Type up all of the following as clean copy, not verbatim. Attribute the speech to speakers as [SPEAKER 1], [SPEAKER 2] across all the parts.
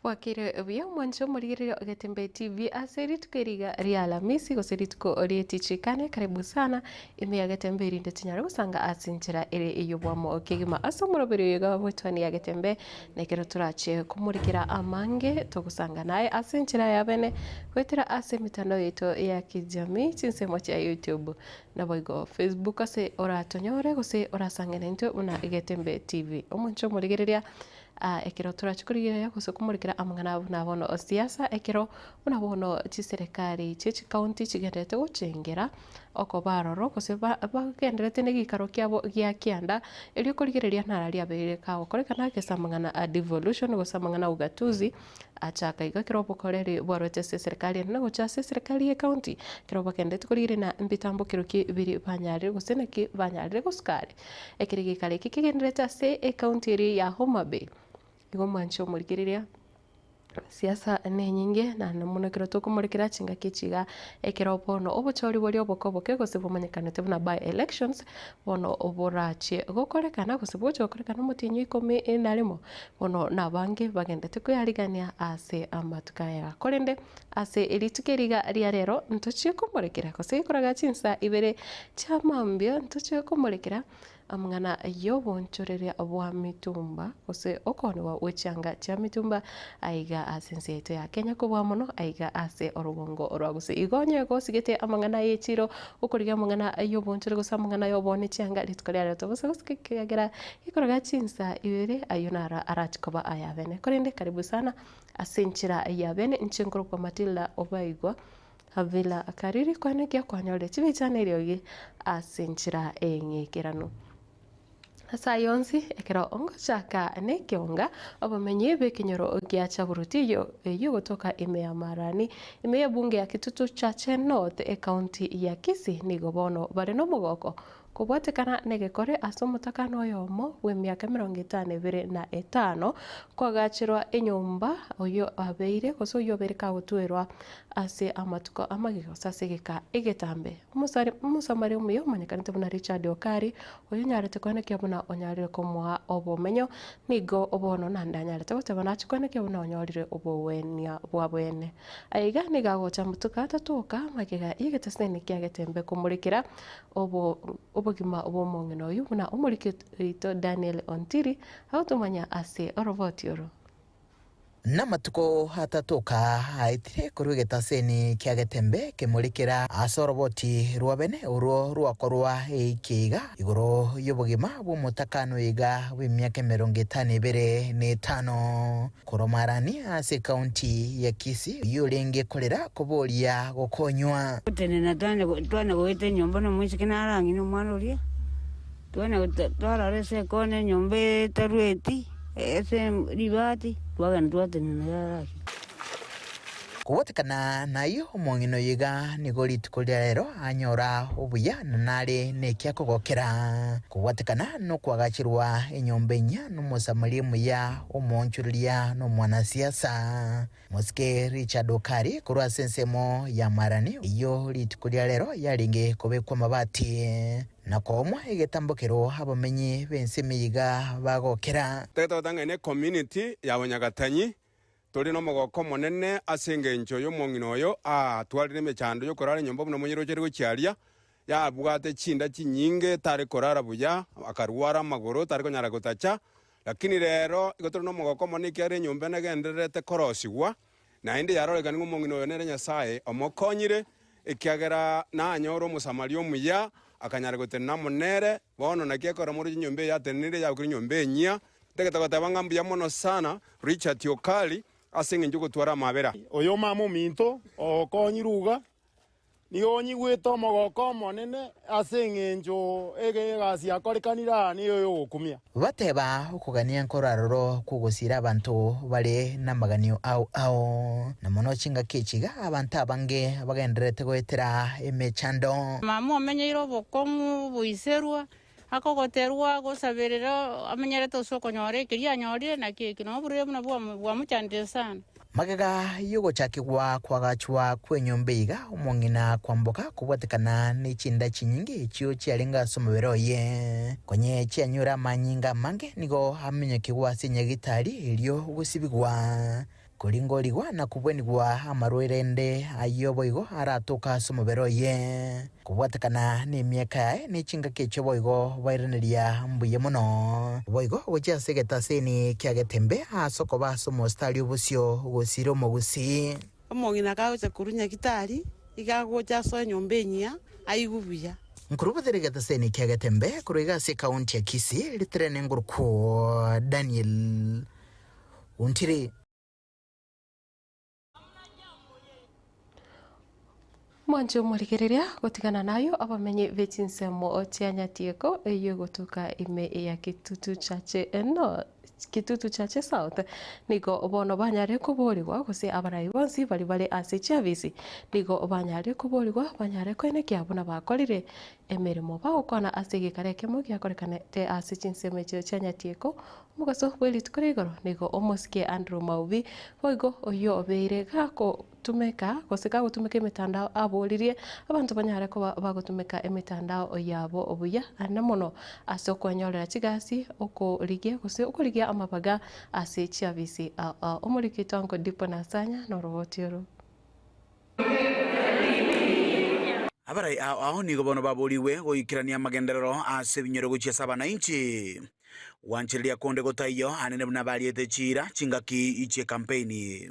[SPEAKER 1] Bwakire buya omwanche omorigereria o Getembe TV ase rituko eri iga ria Alamisi gose rituko ri'etichikane karibu sana ime ya Getembe erinde tinyare gosanga ase enchera ere ey'obwamo kegima ase omoroberi oyo iga bw'etwani ya Getembe na ekero torache komorikera amange togosanga naye ase enchera ya bene goetera ase emitandao yaito ya kijamii chinsemo chia YouTube naboigo Facebook ase oratonyore gose orasange naintwe buna Getembe TV. Omwanche omorigereria Ekero torache korigereria gose komorikera amang'ana buna bono siasa, ekero buna bono chiserekari chie chikaunti chigendererete gochengera okoba aroro gose bagendererete na egeikaro kiabo gia kianda, erio korigereria nara riabeire kagokorekana ase amang'ana a devolution gose amang'ana a ugatuzi, achaka iga ekero obokoreri bwarwete ase eserekari enene gocha ase eserekari ye ekaunti, ekero bagendererete korigereria na mbitambokero ki biri banyarire gose naki banyarire gosuka are. Ekero egeikaro eke kegendererete ase ekaunti eria ya Homa Bay, igo omwanche omorigereria siasa nenyinge naende mono ekero tokomorekera chingaki echi iga ekero bono obochori boria oboke oboke gose bomanyekanete buna by elections bono borachie gokorekana gose bogochia gokorekana omotienyi o ikomi na rimo, bono nabange bagendete koyarigania ase amatuko aya. Korende Ase rituko eri iga ria rero ntochie komorekera, gose koraga chinsa ibere chia mambia ntochie komorekera amang'ana y'obonchoreria bwa mitumba, gose okoonigwa gwe chianga chia mitumba aiga ase ense yaito ya Kenya kobua mono aiga ase orogongo rwa Gusii. Igo onye gosigete amang'ana y'echiro, okorigia amang'ana y'obonchore gose amang'ana y'obooni chianga rituko ria rero tobosa gosika ekiagera gekoraga chinsa ibere ayio naro arache koba ayabene. Korende karibu sana. Ase enchera ya bene inche nkorokwa Matilda Obaigwa Havila Kariri kwane giakwanyorire chibicha na eriogi ase enchera eng'ekeranu. Ase ayio onsi ekero ngochaka nekeonga obomenyi bw'ekenyoro gia Chaburuti eyio eyio gotoka ime ya Marani ime y'ebunge ya Kitutu Chache North ecounty ya Kisii nigo bono bare nomogoko Kobwatekana negekore ase omotakano oyomo bw'emiaka emerongo etano ebere na etano, koagacherwa enyomba oyio abeire gose oyio obeire kagotwerwa ase amatuko amagega gose ase egeka egetambe. Omosari Omosamaria omuya omanyekanete buna Richard Okari, oyio onyarete koenekia buna onyarire komoa obomenyo, nigo bono naende anyarete goteba nachie koenekia buna onyorire obogwenia bwa bwene. Aiga nigo agocha amatuko atato oka magega y'egeteseni kia Getembe komorekera Obogima bw'omong'ina oyio buna omoriki oito Daniel Ontiri agotomanya ase oroboti oro.
[SPEAKER 2] Namatuko atatoka aetire korwa egetaseni kia Getembe kemorikera ase oroboti rwa bene orwo rwakorwa eiki iga igoro y'obogima bw'omotakano iga bw'emiaka emerongo etano ebere na etano korwa Marani ase ekaunti ya Kisii oyio orenge korera koboria gokonywa.
[SPEAKER 3] Gotenena twane goeta enyomba na omoiseke nare ang'e na omwana oria, twane twarora ase ekona enyomba etarueti ase ribati, twagenda twatenena iga ase.
[SPEAKER 2] Kobwatekana nayio omong'ina oyo iga nigo rituko ria rero anyora obuya na nare neki akogokera. Kobwatekana nokoagacherwa enyomba enyia n'Omosamaria omuya, omoonchoreria na omwanasiasa. Mosike Richard Okari korwa ase ensemo ya Marani eyio rituko ria rero yarenge kobekwa amabati na koomwa egetambokero abamenyi b'ensemo eye iga bagokera.
[SPEAKER 4] Tagete gotang'ana ne community ya Bonyagatanyi, tore nomogoko omonene ase engencho y'omong'ina oyo aatwarire emechando y'okorara enyomba buna omonyeroche ere gochia aria, yabwate chinda chinyinge tare korara buya, akarwara amagoro tare konyara gotacha, Lakini rero igo tore nomogoko omonene ekiagera enyomba ene egendererete korosigwa, naende yarorekana ng'a omong'ina oyo nere Nyasae omokonyire, ekiagera nanyore Omosamaria omuya, akanyara gotenena amo nere. Bono naki ekero moroche enyomba eye yatenenire yabokire enyomba enyia, ntagete goteba ng'a mbuya mono sana Richard Okari ase engencho y'ogotwara amabera.
[SPEAKER 5] Oyo mama ominto okonyirwe iga, Nigo onyigwete omogoko omonene ase engencho egasi yakorekanire aa nigo y'ogokumia.
[SPEAKER 2] Bateba okogania nkoro aroro kw'ogosiira abanto bare namaganio ao ao, na mono chingaki echi iga abanto abange bagendererete goetera emechando.
[SPEAKER 6] Mama omenyeire obokong'u boiserwa, akogoterwa, agosaberera, amenyerete ase okonyora ekeria anyorire, naki eki noborwaire buna bwamochandire sana.
[SPEAKER 2] Magega y'ogochakigwa kw'agachwa kw'enyomba iga, omong'ina kwamboka kobwatekana ne chinda chinyinge echio chiarenge ase omobere oye. Konye chianyure amanyinga amange nigo amenyokigwa ase enyagitari erio gosibigwa. Koringorigwa na kobwenigwa amarwaire ende ayio boigo aratoke ase omobere oye. Kobwatekana nemiaka yaye ne chingaki echio boigo bairaneria mbuya mono. Boigo gochia ase egetaseni kia Getembe ase okoba ase omositari obosio gosira omogusii.
[SPEAKER 7] Omong'ina kagocha korwa Nyagitari, iga agocha asoe enyomba enyia, aigwe buya.
[SPEAKER 2] Nkorubotere egetaseni kia Getembe korwa iga ase ekaunti ya Kisii, ritirene ngorokwo Daniel Ontiri.
[SPEAKER 1] Mwanche omorigereria gotigana nayo abamenyi be chinsemo chia Nyatieko eyio egotoka ime ya Kitutu Chache North, Kitutu Chache South nigo bono banyare koborigwa gose abarai bonsi baria bare ase chiafisi nigo banyare koborigwa banyare koenekia buna bakorire emeremo bagokwana ase egekara ekemo giakorekanete ase chinsemo echio chia Nyatieko Omogaso bwe rituko ria igoro nigo omosike Andrew Maubi, boigo oyio obeire gagotumeka gose gagotumeka emetandao aboririe abanto banyare koba bagotumeka emetandao yabo buya ande mono ase okwenyorera chigasi, okorigia gose okorigia amabaga ase chiafisi ao ao. Omoriki oito Uncle Dipo Nasanya noroboti oro.
[SPEAKER 8] Abarai ao ao nigo bono baborigwe goikerania amagenderero ase ebinyoro gochia ase abanainchi. Gwanchereria konde gotaiyo anene buna bariete chiira chingaki chi'ekampeini.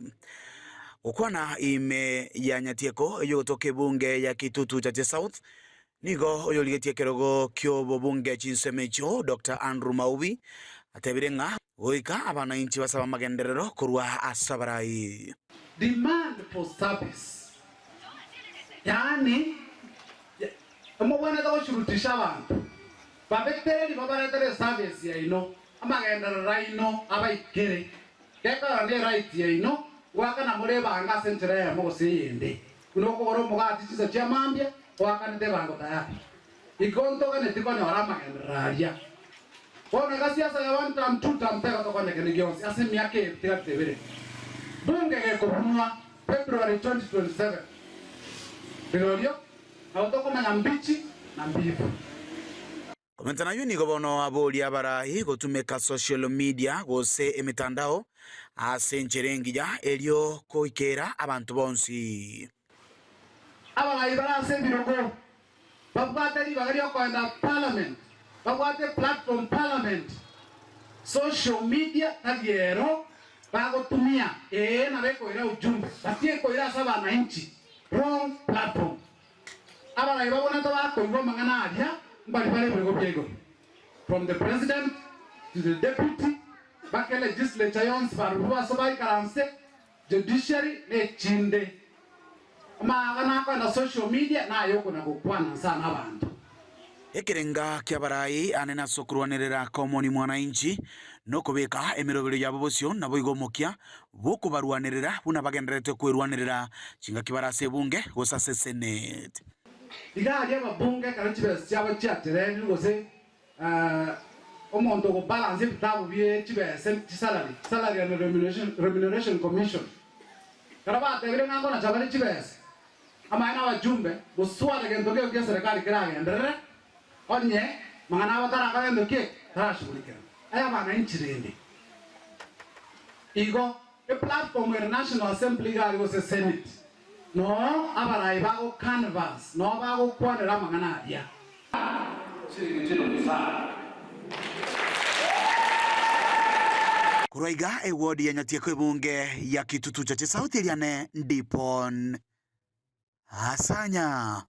[SPEAKER 8] Gokwana ime ya Nyatieko eyogotoka ebunge ya Kitutu Chache South, nigo oyorigetie ekerogo ki'obobunge chinsemo echio Doctor Andrew Maubi atebire ng'a goika abanainchi basabe amagenderero korwa ase abarai.
[SPEAKER 9] Demand for service, yaani mobwenerete goshurutisha abanto babetereri babaretere eservice yaino, amagenderero aino abaikere. Gekogera ne right yaino goakana more ebango ase enchera eyemo gose eyende. Buna okogora omogati chinsa chia mambia, oakanete ebango tayari. Igo ntoganeti konyora amagenderero aria. Bono iga siasa ya one term, two term tegotokonya kende gionsi ase emiaka eye tiga tebere. Bunge gekobunwa February 2027 rirorio nabo tokomanya mbichi na mbibu.
[SPEAKER 8] Komenta nayio nigo bono aboria abarai gotumeka social media gose emetandao ase enchera engiya erio goikera abanto bonsi.
[SPEAKER 9] Abarai bare ase ebirogo babwate ribaga ri'okoenda parliament, babwate platform parliament, social media tari ero bagotumia, ee nabo ekoira ujumbe but ekoira ase abanainchi, wrong platform. Abarai babonete bakoigwa amang'ana aria mbari bare ebirogo bia igoro, from the president to the deputy, mpaka elegislature yonsi barobwo ase baikaranse, judiciary na echinde. Amang'ana akoenda social media naye okona gokwana nsa nabanto.
[SPEAKER 8] Ekerenga ki'abarai anene ase okorwanerera komoni mwananchi, na okobeka emeroberio yabo bosio, naboigo omokia bw'okobarwanerera buna bagendererete kwerwanerera chingaki bare ase ebunge gose ase eseneti.
[SPEAKER 9] Iga aria ababunge ekero chibesa chiabo chiacherenirwe gose omonto ogobalansa ebitabu bie chibesa chisalary, Salary and Remuneration Commission, ekero batebire ng'a nkonacha bare chibesa, amaene abajumbe, goswara gento kegio kia eserekari keragenderere, onye mang'ana abo tarakora gento ki? Tarashughulikera. Aye abananchi rende, igo eplatform ere National Assembly iga aria gose Senate, Noo abarai bago canvas noo bagokwanera amang'ana aria.
[SPEAKER 8] Korwa iga eward ya Nyatieko ebunge ya Kitutu Chache South eriane Ndipon Asanya.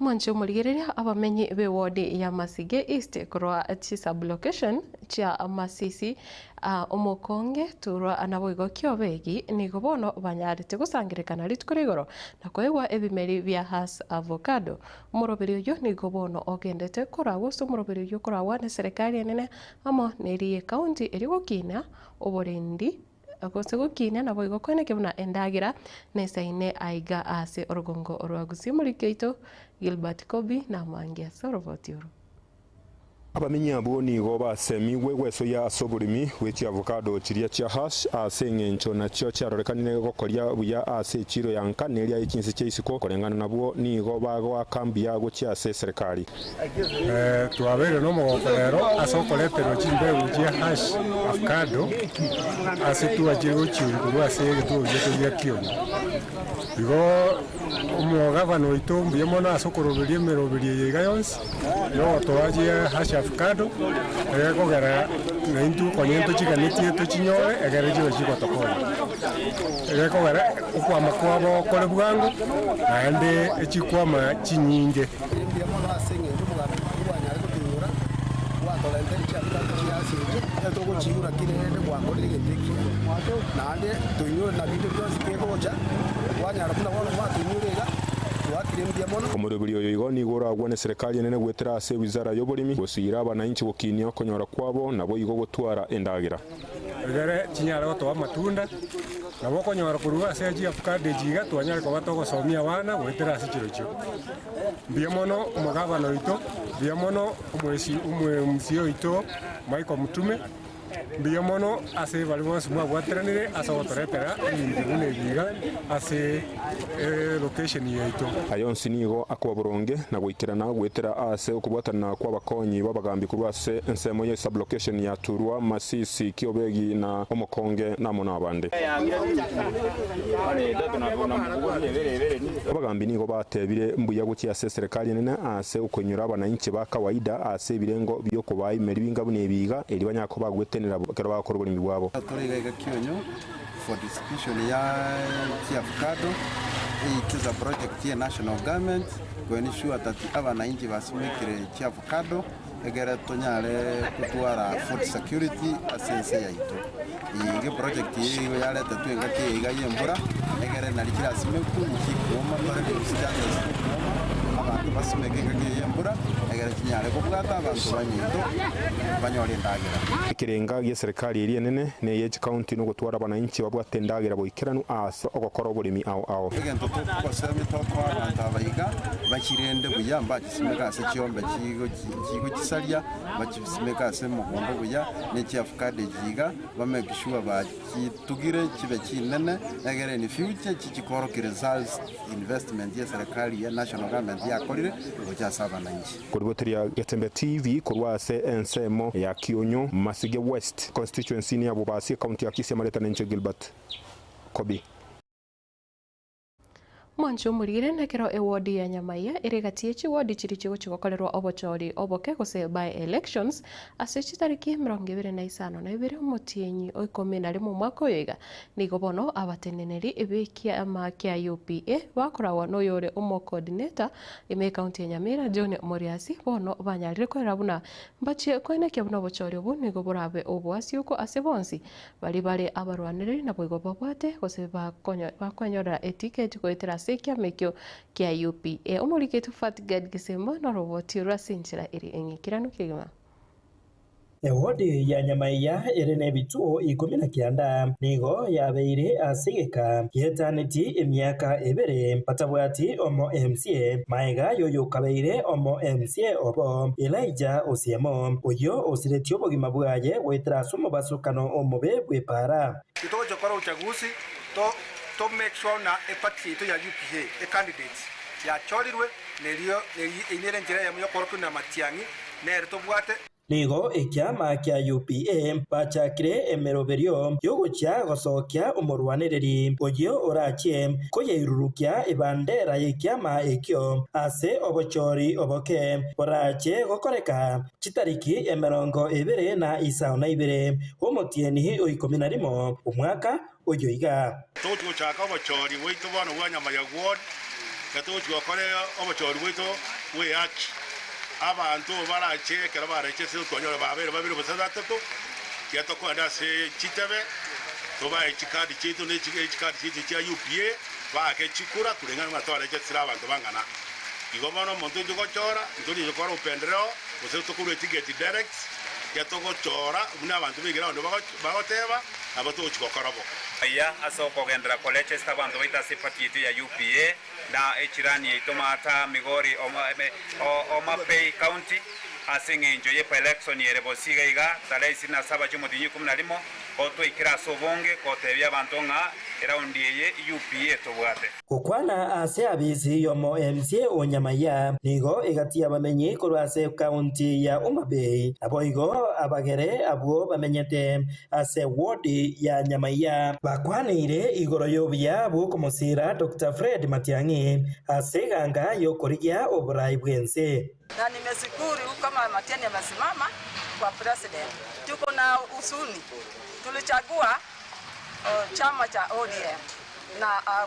[SPEAKER 1] Mwanche omorigereria abamenyi b'ewodi ya Masige East korwa chisublocation chia Masisi, Omokonge, Turwa naboigo Kiobegi nigo bono banyarete gosangerekana rituko ria igoro na koegwa ebimeri bia Hass Avocado. Omoroberi oyio nigo bono ogendete koragwa ase omoroberi oyio okoragwa neserekari enene amo neri y'ecounty erio gokina oborendi Gose gokinia naboigo koeneke buna endagera nesaine aiga ase orogongo rwa Gusii. Omoriki oito Gilbert Kobi namange ase oroboti oro.
[SPEAKER 10] Abamenyi abwo nigo basemigwe gwesoyia ase oboremi bwe chiavocado chiria chia Hass, ase engencho nachio chiarorekanire gokoria buya ase echiiro ya nka neria ye chinse chia isiko. Koreng'ana nabwo nigo bagoaka mbuya gochia ase eserekari.
[SPEAKER 11] Twabeire nomogoko rero ase okoreterwa chimbegu chia Hass avocado ase twachire gochiuria korwa ase egetuo giaito gia Kioni. Igo omogavana oito mbuya mono ase okoroberia emeroberio eye iga yonsi, yogotoa chia avocado, egekogera naintwe konya ntochiganetie tochinyore egere chibe chigotokonya. Egekogera okwama kwabo kore bwango, naende echikwama chinyinge.
[SPEAKER 12] Mbuya mono ase eng'encho omogambi oria bwanyare gotoinyora, gwatorentera chiavocado chiase echi, ekero togochiigura kera rende gwakorire egento ekiya. Naende toinyore na binde bionsi kegocha, kwanyara buna bono gwatoinyora iga, twakire mbuya mono.
[SPEAKER 10] Omoroberi oyo igo nigo oragwane serikali enene goetera ase ewizara y'oboremi, gosiira abananchi gokinia okonyora kwabo, naboigo gotwara endagera.
[SPEAKER 11] Egere chinyare gotoa amatunda, nabo okonyora korwa ase chiavocado echi iga twanyare koba togosomia abana goetera ase chirochio. Mbuya mono omogabana oito, mbuya mono omwesi omwe-MCA oito Michael Mutume, mbuya mono ase baria bonsi mwabwateranire ase ogotoretera ebinto buna ebi iga ase elocation yaito.
[SPEAKER 10] Aya onsi nigo akoba boronge na goikerana goetera ase okobwatana kw'abakonyi b'abagambi korwa ase ensemo ye sub-location ya Turwa, Masisi, Kiobegi na Omokonge na amo nabande. Abagambi nigo batebire mbuya gochia ase eserekari enene ase okoinyora abanainchi ba kawaida ase ebirengo bi'okobaa emeri binga buna ebi iga, erio banyare koba bagwetenera ekero bagokora oboremi bwabo.
[SPEAKER 12] Tore iga iga Kionyo for distribution ya chiavocado, it is a project ye national government to ensure that abanainchi basimekire chiavocado egere tonyare gotwara food security ase ense yaito. Iga eproject eye igo yaretetwe engaki eye iga ya embura, egere nari chirasimekwe nchikuoma tore reduce chances chiokuoma, abanto basimeke engaki eye ya embura, egere chinyare kobwata abanto banyaito banyore endagera.
[SPEAKER 10] Ekerenga gi'eserekari eria enene na eye chikaunti nogotwara abananchi babwate endagera boikeranu ase ogokora oboremi ao ao.
[SPEAKER 12] Egento togosemia tokoa abanto aba iga, bachirende buya, mbachisimeke ase chiombe chigochisaria, bachisimeke ase omogondo buya, ne chiavocado echi iga, ba make sure bachitugire chibe chinene, egere in future chichikorokia results investment ye serikali ya national government yakorire gocha ase abananchi.
[SPEAKER 10] Koriboteria Getembe TV korwa ase ensemo ya Kionyo, Masige West Constituency ni abwo basie County ya Kisii amaretana ninche Gilbert Kobi.
[SPEAKER 1] Mwanche omorire nekero ewodi ya Nyamaiya ere egati ye chiwodi chiria chigochia gokorerwa obochori oboke gose by elections ase chitariki 25 na ibere omotienyi o ikomi na rimo omwaka oyo iga nigo bono abateneneri bekiama kia UPA bakoragwa noyore omocoordinator ime ekaunti ya Nyamira John Moriasi bono banyarire korera buna mbachie koenekia buna obochori obwo nigo borabe oboasioko ase bonsi Baria bare abarwanereri naboigo babwate, gose bakonyorera etiketi goetera ase ekiama ekio kia UPA. Omoriketi Fatgad Gisemba noroboti orwo ase enchera ere eng'ikeranu kegima.
[SPEAKER 13] Ewodi ya Nyamaiya ere nebituo ikomi na kianda nigo yabeire ase egeka gietaneti emiaka ebere batabwati omo MCA maega y'oyokabeire omo MCA obo Elijah Osiemo oyio osiretie obogima bwaye goetera ase omobasokano omobe bw'epaara.
[SPEAKER 14] Titogochia gokora uchaguzi to to make sure ng'a eparty yaito ya UPA e candidates yachorirwe nerio neri nere enchera eyemo yokorokia buna Matiang'i nere tobwate.
[SPEAKER 13] Nigo ekiama kia UPA bachakire emeroberio y'ogochia gosokia omorwanereri oyio orachie koyeirurukia ebandera y'ekiama ekio ase obochori oboke borache gokoreka Chitariki 25 omotienyi o ikomi na rimo omwaka oyo iga.
[SPEAKER 15] Togochia gochaka obochori bwaito bono bwa nyama ya gwod, na togochia gokora obochori bwaito bw'ehaki. Abanto barache ekero barache ase otwanyore babere babere gose batato, tiga tokogenda ase chitebe, tobae chikadi chiaito ne chikadi chiaito chia UPA, baake chikura koreng'ana buna twareche ase abanto bang'ana. Igo bono omonto oinche gochora, ntori gokora upendeleo, gose tokorua etigeti direct, tiga togochora buna abanto b'eground bagoteba, nabo togochia gokora bo.
[SPEAKER 16] Aya ase okogenderera korechesta abanto baito ase eparty yaito ya UPA na echirani yaito Maata, Migori, Homa Bay County. Ase eng'encho ye by-election ere bosi iga iga, tarehe 27 chi'omotienyi o 11, gotwaikire ase obonge gotebia abanto ng'a eraundi eye UPA tobwate.
[SPEAKER 13] Gokwana ase abisi y'omo MCA o Nyamaiya nigo egati y'abamenyi korwa ase ekaunti ya Homa Bay, naboigo abagere abwo bamenyete ase ward ya Nyamaiya bakwaneire igoro y'obuya bw'okomosiira Doctor Fred Matiang'i ase eganga y'okorigia oborai bw'ense.
[SPEAKER 17] Na nimeshukuru kama Matiang'i amesimama kwa president. Tuko na huzuni, tulichagua chama cha ODM na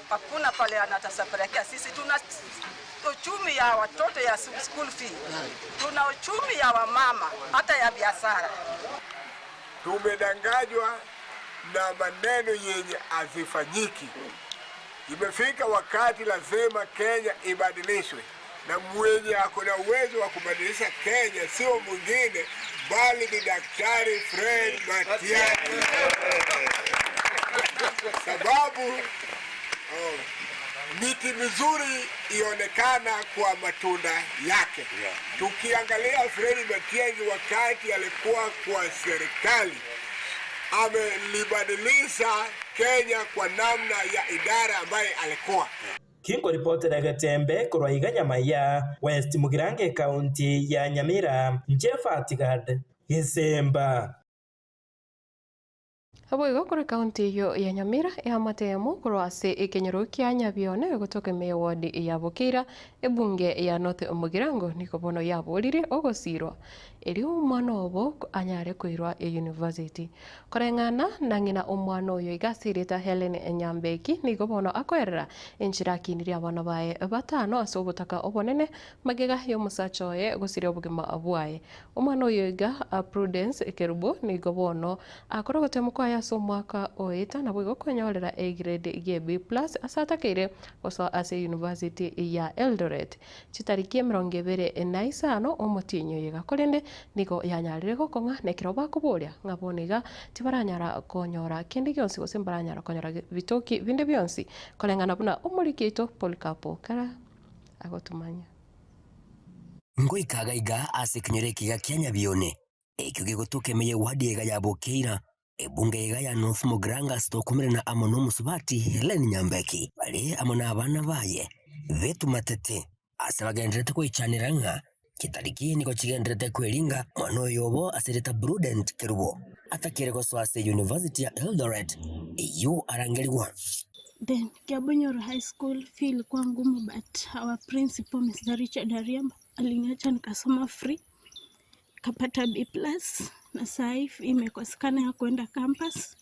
[SPEAKER 17] hakuna pale anatusapelekea sisi. Tuna uchumi ya watoto ya school fee, tuna uchumi ya wamama hata ya biashara.
[SPEAKER 18] Tumedanganywa na maneno yenye hazifanyiki. Imefika wakati lazima Kenya ibadilishwe, na mwenye ako na uwezo wa kubadilisha Kenya sio mwingine bali ni Daktari Fred Matiang'i, sababu oh, miti mizuri ionekana kwa matunda yake. Tukiangalia Fred Matiang'i wakati alikuwa kwa serikali amelibadilisha Kenya kwa namna ya idara ambaye alikuwa
[SPEAKER 13] Kinkoripotera Getembe korwa iga Nyamaiya, West Mugirango ekaunti ya Nyamira, inche Fatigad Gesemba.
[SPEAKER 1] Naboigo korwa ekaunti eyio ya Nyamira, eamate eyemo korwa ase ekenyoro kia Nyabione egotoka ime y'eward ya Bokeira, ebunge ya North Mugirango nigo bono yaboririe ogosirwa erio omwana obo anyare koirwa eyunivasiti. Koreng'ana na ng'ina omwana oyo iga ase erieta Hellen Nyambeki nigo bono akoerera enchera akinirie abana baye batano ase obotaka obonene magega y'omosacha oye gosiria obogima bwaye. Omwana oyo iga, Prudence Kerubo, nigo bono akora ogotemu kwaye ase omwaka oeta naboigo kwenyorera egrade gie B plus ase atakeire gosoa ase University ya Eldoret chitariki 25 omotienyi oyo iga korende nigo yanyarire gokong'a nekero bakoboria ng'a bono iga tibaranyara konyora kende gionsi gose mbaranyara konyora bitoki binde bionsi koreng'ana buna omoriki oito Polycarp Okara agotumanya.
[SPEAKER 19] Ngoika gaiga ase ekenyoro ekiga kia Nyabione, ekio gegotoka ime y'ewadi ega ya Bokeira, ebunge ega ya North Mugirango ase tokomerana amo nomosubati Hellen Nyambeki bare amo nabana baye betumatete ase bagendererete goichanera ng'a chitariki nigo chigendererete kweringa mwana oyo obo ase erieta Prudent Kerubo atakere gosoa ase University ya Eldoret eyio arangerigwa.
[SPEAKER 20] Then Kiabonyoru High School fee ilikuwa ngumu but our principal Mr. Richard Ariemba aliniacha nikasoma free kapata B plus na saa hii imekosekana ya kuenda campus.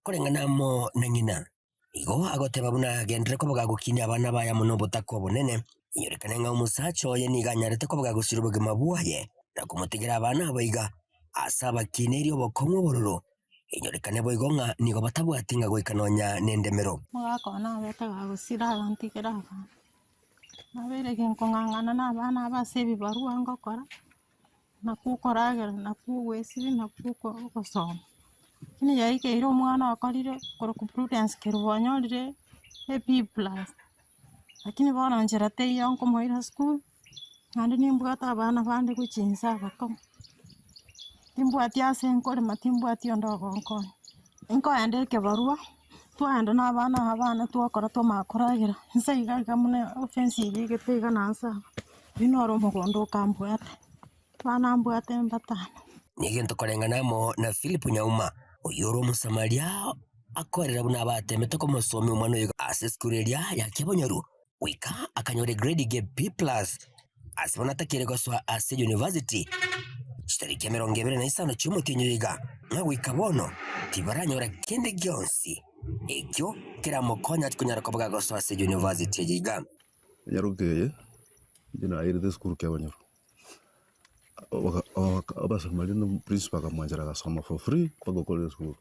[SPEAKER 19] Koreng'ana amo na ng'ina, igo agoteba buna agenderere koba gagokinia abana baye amo nobotaka obonene, inyorekane ng'a omosacha oye nigo anyarete koba gagosiria obogima bwaye na komotigera abana abo iga ase abakineiri obokong'u obororo, Enyorekane boigo ng'a nigo batabwati ng'a goika nonya nendemero.
[SPEAKER 20] Omogaka one abete gagosira agantigera abana. Nabeire ginkong'ang'ana na abana aba ase ebibarua ngokora, nakwo okoragera, nakwo ogwesibia, nakwo ogosoma. Lakini yaikeire omwana okorire korokwa Prudence Kerubo onyorire a B plus, lakini bono nchera teiyo nkomoira esukuru, naende nimbwate abana bande gochia inse abakong'u. Timbwati ase nkorema, timbwati onde ogonkonya. Nkoenda ekebarua, twaenda na abana aba bane twakora twamanya koragera, inse iga iga buna ofensi eywo igete iga na nse aba, oyio noro omogondo okambwata, abana mbwate mbatano.
[SPEAKER 19] Negento koreng'ana amo na Filipo Nyauma, oyio ore Omosamaria, akoerera buna abateemete komosomia omwana oyo ase esukuru eria ya Kiabonyoru, goika akanyora egrade gie B plus ase bono atakeire gosoa ase university chitariki 25 chi'omotienyi oyo iga, ng'a goika bono tibaranyora kende gionsi ekio keramokonye ati konyara koba gagosoa ase university eye iga.
[SPEAKER 21] Enyaroka eye inche nairete esukuru Kiabonyoru, abasomari na omoprinsipal akamwanchera agasoma for free mpaka okorire esukuru.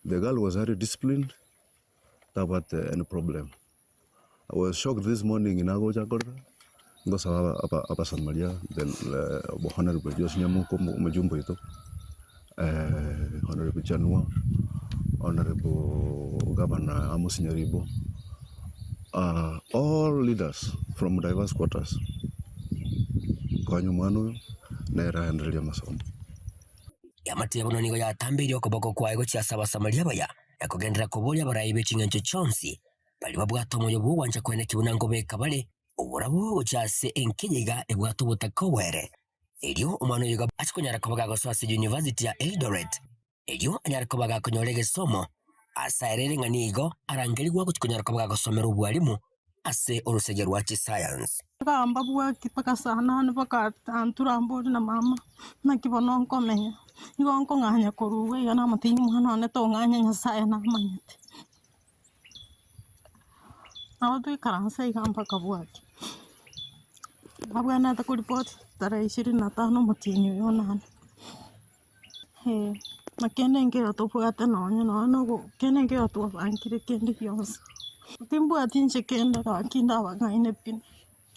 [SPEAKER 21] The girl was very disciplined, tabwate any problem. I was shocked this morning nagocha nkorora, ngosaba aba- aba- abasamaria the honorable Joyce Nyamuko omo- omojumbe oito, honorable Chanua, honorable governor Amos Nyaribo, all leaders from diverse quarters, konya omwana oyo, nere aendererie amasomo.
[SPEAKER 19] Eamate ya bono nigo yatambeirie okoboko kwaye gochia ase Abasamaria abaya, na kogenderera koboria abarai be ching'encho chionsi, baria babwate omoyo bw'ogwancha kweneki buna nkobeka bare oborabu gochia ase enkinya iga ebwate obotaka oboere. Erio omwana oyo iga ache konyara koba gagosoa ase University ya Eldoret, erio anyare koba gakonyora egesomo ase aerere ng'a nigo arangerigwa gochia konyara koba gagosomera obwarimu ase orosege rwa chisayansi.
[SPEAKER 20] Gamba bwaki mpaka saa nane mpaka antura ambori na mama, naki bono nkomenya, nigo nkong'anya korwa iga iga namotebirie omwana one tong'anya Nyasaye namanyete. Nabo toikaranse iga mpaka bwaki, nabwenerete koripoti tarehe ishirini na tano omotienyi oyo onane. Ee, na kende nkeiyo tobwate nonye nonye na ogo kende nkeiyo twabangire kende gionsi. Timbwati inche kende gaki ndabang'aine pi,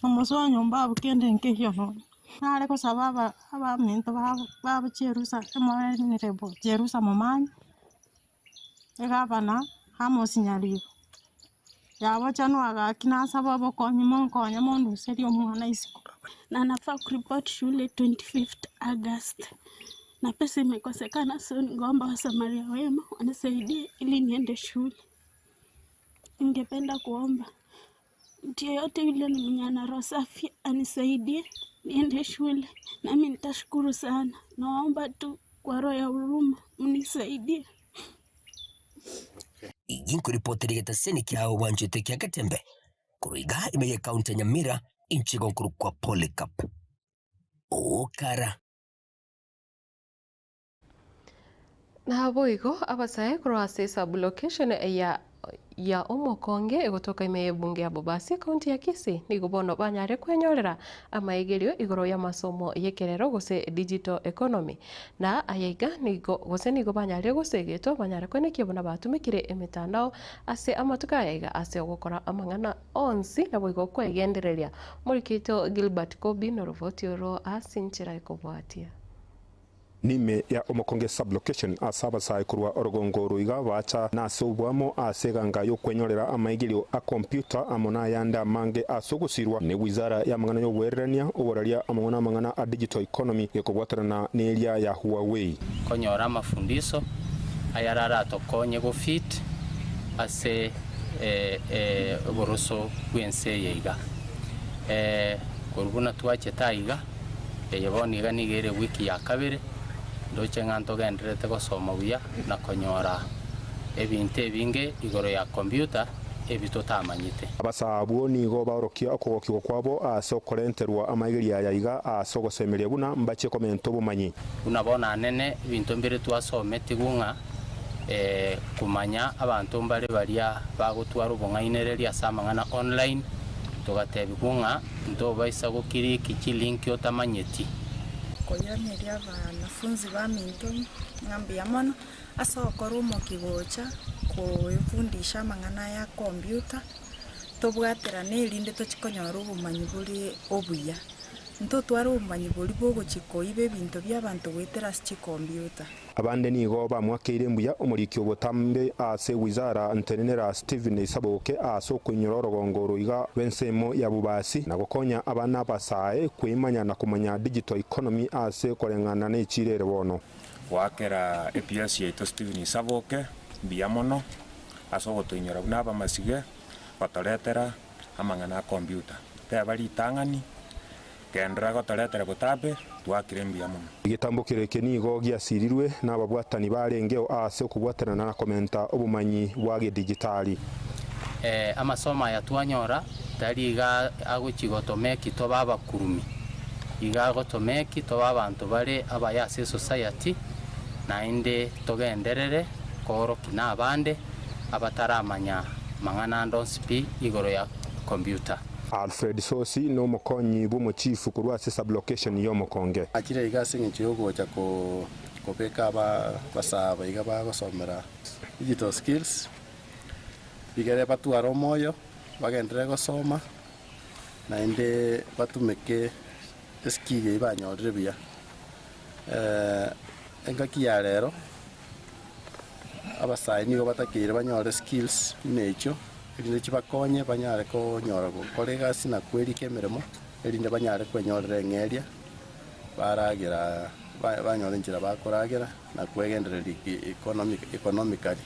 [SPEAKER 20] omosoa nyomba abwo kende nkeiyo nonye. Nare gosaba aba abaminto babo babo chierusa emorenire bo chierusa momani. Egavana Amos Nyaribo, yabochanwa gaki nasaba obokonyi monkonye monduserie omwana isiko.
[SPEAKER 3] Na nafaa kuripoti shule 25th August na pesa imekosekana, so ningeomba wasamaria wema wanisaidie ili niende shule. Ningependa kuomba mtu yeyote yule mwenye ana roho safi anisaidie niende shule, nami nitashukuru sana. Nawaomba tu kwa roho ya huruma mnisaidie.
[SPEAKER 19] Ginkoripotera egetaseni kiao bwanchete kia Getembe korwa iga ime y'ekaunti ya Nyamira inche igo nkorokwa Polycarp Okara.
[SPEAKER 1] Naboigo abasae korwa ase sub-location ya ya Omokonge egotoka ime y'ebunge ya Bobasi ekaunti ya Kisii nigo bono banyare kwenyorera amaegerio igoro y'amasomo y'ekerero gose digital economy na ayaiga nigo gose nigo banyarire gosegetwa banyare koenekia buna batumekire emetandao ase amatuko ayaiga ase ogokora amang'ana onsi naboigo kwegendereria. Omoriki oito Gilbert Kobi noroboti oro ase enchera ekobwatia.
[SPEAKER 10] Nime ya Omokonge Sub-location ase abasae korwa orogongo oro iga bacha nase oboamo ase eganga y'okwenyorera amaigerio a computer amo nayande amange ase ogosirwa ne wizara y'amang'ana y'oboererania, oboraria amo namang'ana a digital economy gekobwatanana neria ya Huawei.
[SPEAKER 22] Konyora amafundiso ayare aratokonye go fit ase oboroso bw'ense eye iga. Korwa buna twachete aiga. Eye bono iga nigo ere ewiki ya kabere, ndoche ng'a ntogendererete gosoma buya na konyora ebinto ebinge igoro ya computer ebi totamanyete.
[SPEAKER 10] Abasaa abwo nigo baorokia okogokigwa kwabo ase okorenterwa amaigerio aya iga ase ogosemeria buna mbachie komenta obomanyi.
[SPEAKER 22] Buna bono anene ebinto mbire twasometigwe ng'a komanya abanto mbare baria bagotwara obong'ainereria ase amang'ana online, togatebigwa ng'a Ntobaisa gokiriki chilinki otamanyeti.
[SPEAKER 23] Koiraneria abanafunzi baminto ng'a mbuya mono ase ogokora omokia gocha koefundisha amang'ana aya computer, tobwaterane erinde tochie konyora obomanyi bore obuya. Ntotware obomanyi boria bogochia koiba ebinto bia abanto goetera ase chicomputer.
[SPEAKER 10] Abande nigo bamwakeire mbuya omoriki obotambe ase wizara ntenenera Stephen Isaboke ase okoinyora orogongo oro iga rw'ensemo ya Bobasi na gokonya abana abasae kweimanya na komanya digital economy ase koreng'ana nechiira ere bono.
[SPEAKER 24] Goakera epiasi yaito Stephen Isaboke mbuya mono ase ogotoinyora buna abamasige gotoretera amang'ana a computer. Teba ritang'ani Genderera gotoretera botambe, twakire mbuya mono.
[SPEAKER 10] Egetambokero eke nigo giasirirwe nababwatani barengeo aase okobwatanana na komenta obomanyi bwa gedijitali.
[SPEAKER 22] Amasomo aya twanyora tari iga agochia gotomeki tobe abakurumi, iga agotomeki tobe abanto bare abaya ase esociety, naende togenderere koorokia na abande abataramanya mang'ana ande onsi pi igoro ya computer.
[SPEAKER 10] Alfred Sosi nomokonyi bw'omochifu korwa ase sub-location y'Omokonge.
[SPEAKER 12] Achire iga ase engencho y'ogocha kobeka abasaa aba iga bagosomera digital skills, rigere batware omoyo, bagenderere gosoma, naende batumeke eskill eyio banyorire buya. Engaki ya rero, abasae nigo batakeire banyore skills buna echio, erinde chibakonye banyare konyora gokora egasi na kwerika emeremo, erinde banyare kwenyorera eng'eria. Baragera banyora enchera bakoragera na kwegendereria economically.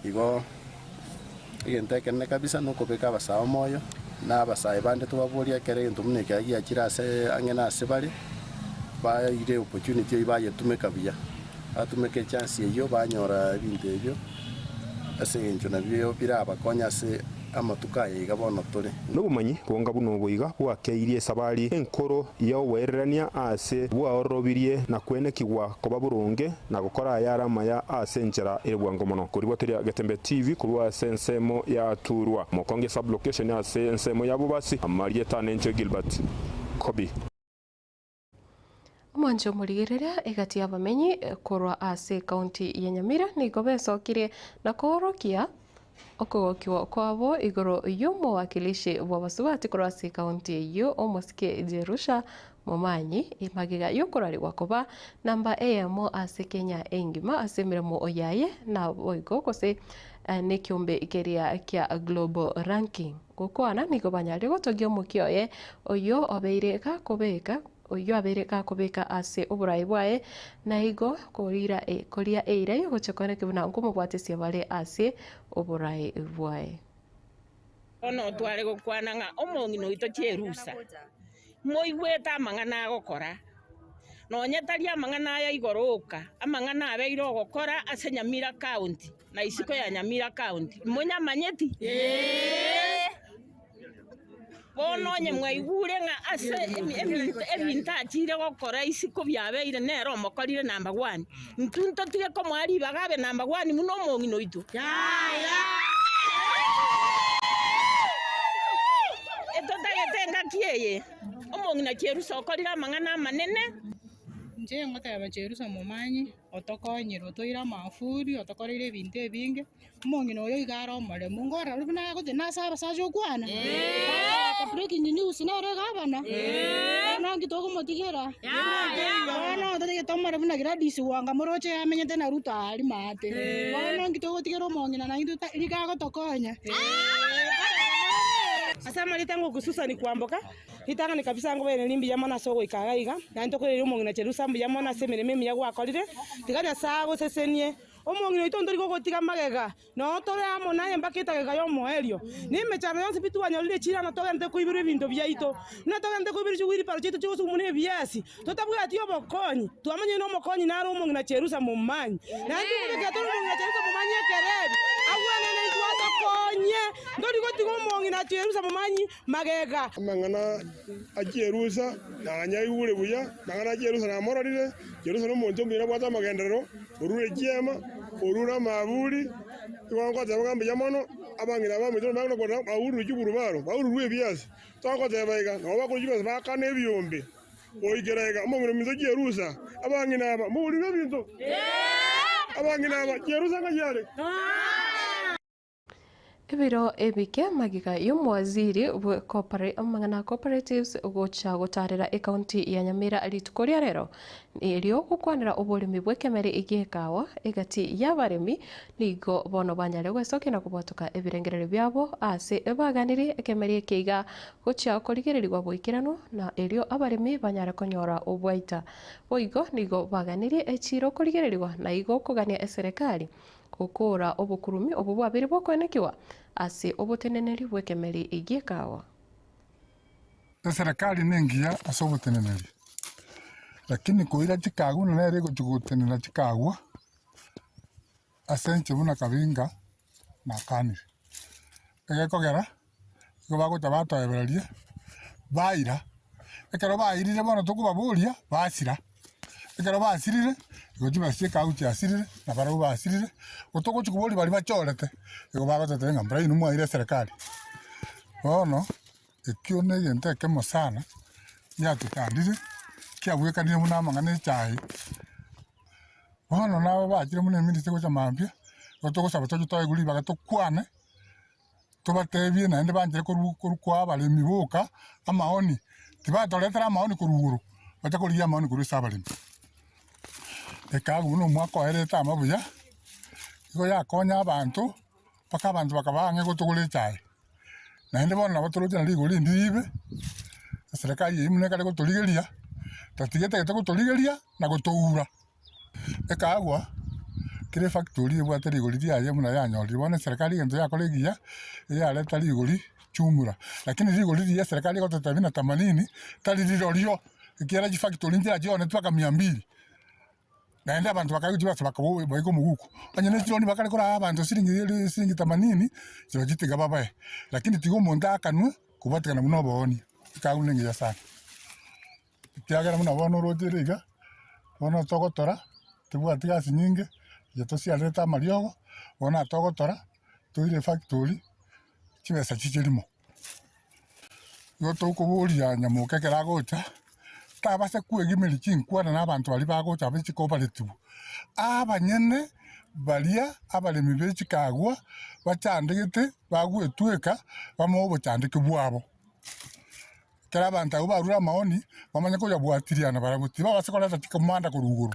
[SPEAKER 12] Igo egento ekenene kabisa nokobeka abasae omoyo, na abasae bande tobaborie ekero egento buna eke giachire ase ang'e na ase bare, baire opportunity eyio bayetumeka buya. Batumeka echance eyio banyora ebinto ebio ase eng'encho nabio birabakonye ase amatuko aya iga bono tore.
[SPEAKER 10] Nobomanyi bonga buna obo iga bwakeirie esabari enkoro y'ogwererania aase bwaororobirie na kwenekigwa koba boronge na gokora ayare amaya ase enchera ere bwango mono. Koribwateria Getembe TV korwa ase ensemo ya Turwa, Mokonge Sub-location ase ensemo ya Bobasi, Amarieta Nencho Gilbert Kobi.
[SPEAKER 1] Omwancho omorigereria egati y'abamenyi korwa ase ekaunti ya Nyamira nigo besokirie na koorokia okogokiwa kwabo igoro y'omowakilishi bw'abasubati korwa ase ekaunti eyio omosike Jerusha Momanyi magega y'okorarigwa koba namba eyemo ase Kenya engima ase emeremo yaye naboigo gose nekiombe keria kia Global Ranking. Gokwana nigo banyarire gotogia omokia oye oyio obeire gakobeka oyio abeire gakobeka ase oborai bwaye, na igo korira koria eira y'ogochia kwane buna nkomobwatesia bare ase oborai bwaye.
[SPEAKER 4] Bono tware gokwana ng'a omong'ina oito Cherusa, moigwete amang'ana agokora, nonye tari amang'ana aya igoro oka, amang'ana abeire ogokora ase Nyamira County na isiko ya Nyamira County. Imonyamanyeti? Bono onye mwaigure ng'a ase ebinto achiire gokora isiko biabeire nere omokorire number one, intwe ntotige komoa ribaga abe number one buna omong'ina oito? Etotagete engaki eye, omong'ina Cherusa okorire amang'ana amanene.
[SPEAKER 5] Inche ngoteba Cherusa momanyi, otokonyire otoire amafuri, otokoreire ebinto ebinge. Omong'ina oyo iga are omoremu, nkorora buna agoteba nase abasacha okwana, Tata breaking news nere egabana, bono nki tokomotigera? Bono totagete omoremu buna Gladys Wanga moroche yamenyete na Ruto aria maate, bono nki togotigera omong'ina naintwe ta riga agotokonya.
[SPEAKER 6] Ase amarieta ng'oku Susan kwamboka, ritang'ani kabisa ngobairanerie mbuya mono ase ogoika iga iga, naende tokoiraneria omong'ina Cherusa mbuya mono ase emeremo emiya gwakorire, tiga Nyasae agosesenie. Omong'ina oito ntori gogotiga magega, noo tore amo naye mpaka etageka y'omoerio. Na emechando yonsi pi twanyorire chirano togente koiberwa ebinto biaito, buna togente koiberwa chiwilibaro chiaito chigosugumwa nebiasi, totabwati obokonyi. Twamanyire nomokonyi nare omong'ina Cherusa momanyi. Naende tokobekera tore omong'ina Cherusa momanyi ekerebi, agwenene intwe atokonye. Ntori gotiga omong'ina Cherusa momanyi magega.
[SPEAKER 7] Amang'ana a Cherusa nanyaigure buya, amang'ana a Cherusa namororire, Cherusa nomonto omuya nabwate amagenderero. Orure chiema, orure amaaburi, igo ngoteba ng'a mbuya mono, abang'ina abaminto nabwo bakona baururwe chigurubaro, baururwe ebiasi. Togoteba iga, nabo bakorwa chibesa baakana ebiombe. Goikera iga, omong'ina ominto chierusa, abang'ina aba, mourirwe ebinto? Abang'ina aba, chierusa ng'ai are?
[SPEAKER 1] Ebiro ebike magega y'omowaziri bwe amang'ana a cooperatives gocha gotarera ecounty ya Nyamira rituko ria rero erio gokwanera oboremi bw'ekemeri gi'ekawa egati y'abaremi nigo bono banyare gwesokia na kobwatoka ebirengererio biabo ase baganirie ekemeri eke iga gochia korigererigwa boikeranu na erio abaremi banyare konyora obwaita. Boigo nigo baganirie echiro korigererigwa na igo kogania eserekari Gokoora obokurumi obwo bwabeire bokoenekigwa ase oboteneneri bw'ekemeri gi'ekawa.
[SPEAKER 11] Eserekari nengiya ase oboteneneri, lakini koira chikagwa buna nere egochia gotenena chikagwa, ase inche buna Kabinga nakanire. Egekogera, nigo bagocha batoebereria, baira, ekero bairire bono tokobaboria, basira. Ekero basirire, igo chibesa chia ekagu chiasirire, na barabwo basirire, igo togochia koboria baria bachorete, igo bagototebia ng'a mbura inwe mwaire eserekari. Bono, ekio na egento ekemo sana, giatotandire, kiabwekanire buna amang'ana ya echae. Bono nabo bachire buna eminister gocha mambia, igo togosaba toche toegwe ribaga tokwane. Tobateebie naende banchire korwa koa abaremi boka amaoni, tibatoretera amaoni korwa igoro, bache korigia amaoni korwa ase abaremi. Ekagu buna omwaka oerete amo buya, igo yakonya abanto, mpaka abanto bakaba ang'e gotogora echae. Naende bono nabo toroche na rigori rinde ribe, eserekari eyio buna ekare gotorigeria.
[SPEAKER 2] Tatiga etagete gotorigeria na gotoura. Ekagwa, kera efactory ebwate rigori riaye buna yanyorire. Bono eserekari egento yakora egiya, eyareta rigori chumura. Lakini rigori riria eserekari egototebia buna themanini, tari rirorio, ekiagera chifactory nchira chioneti mpaka mia mbili. Naende abanto bakaigwa chibesa bakaba baika omoguko. Onye ne chironi bakare koraa abanto siringi eri siringi themanini, chirochio tiga babae. Lakini tiga omonto aakanwe, kobwatekana buna oboonia, ekagwa nengiya sana. Ekiagera buna bono oroche ere iga, bono togotora, tobwati gasi nyinge, inche tosiarerete amariogo, bono atogotora, toire efactory, chibesa chiche rimo. Igo tokoboria nyamoka ekero agocha, tabasa kwegimeria chinkwana na abanto baria bagocha abe chikobaretibu. Abanyene baria abaremi be chikagwa, bachandegete, bagwetweka, bamoe obochandeke bwabo. Ekero abanto abwo barure amaoni, bamanye koyabwatiria nabarabwo, tibabasa koreta chikomanda korwa igoro.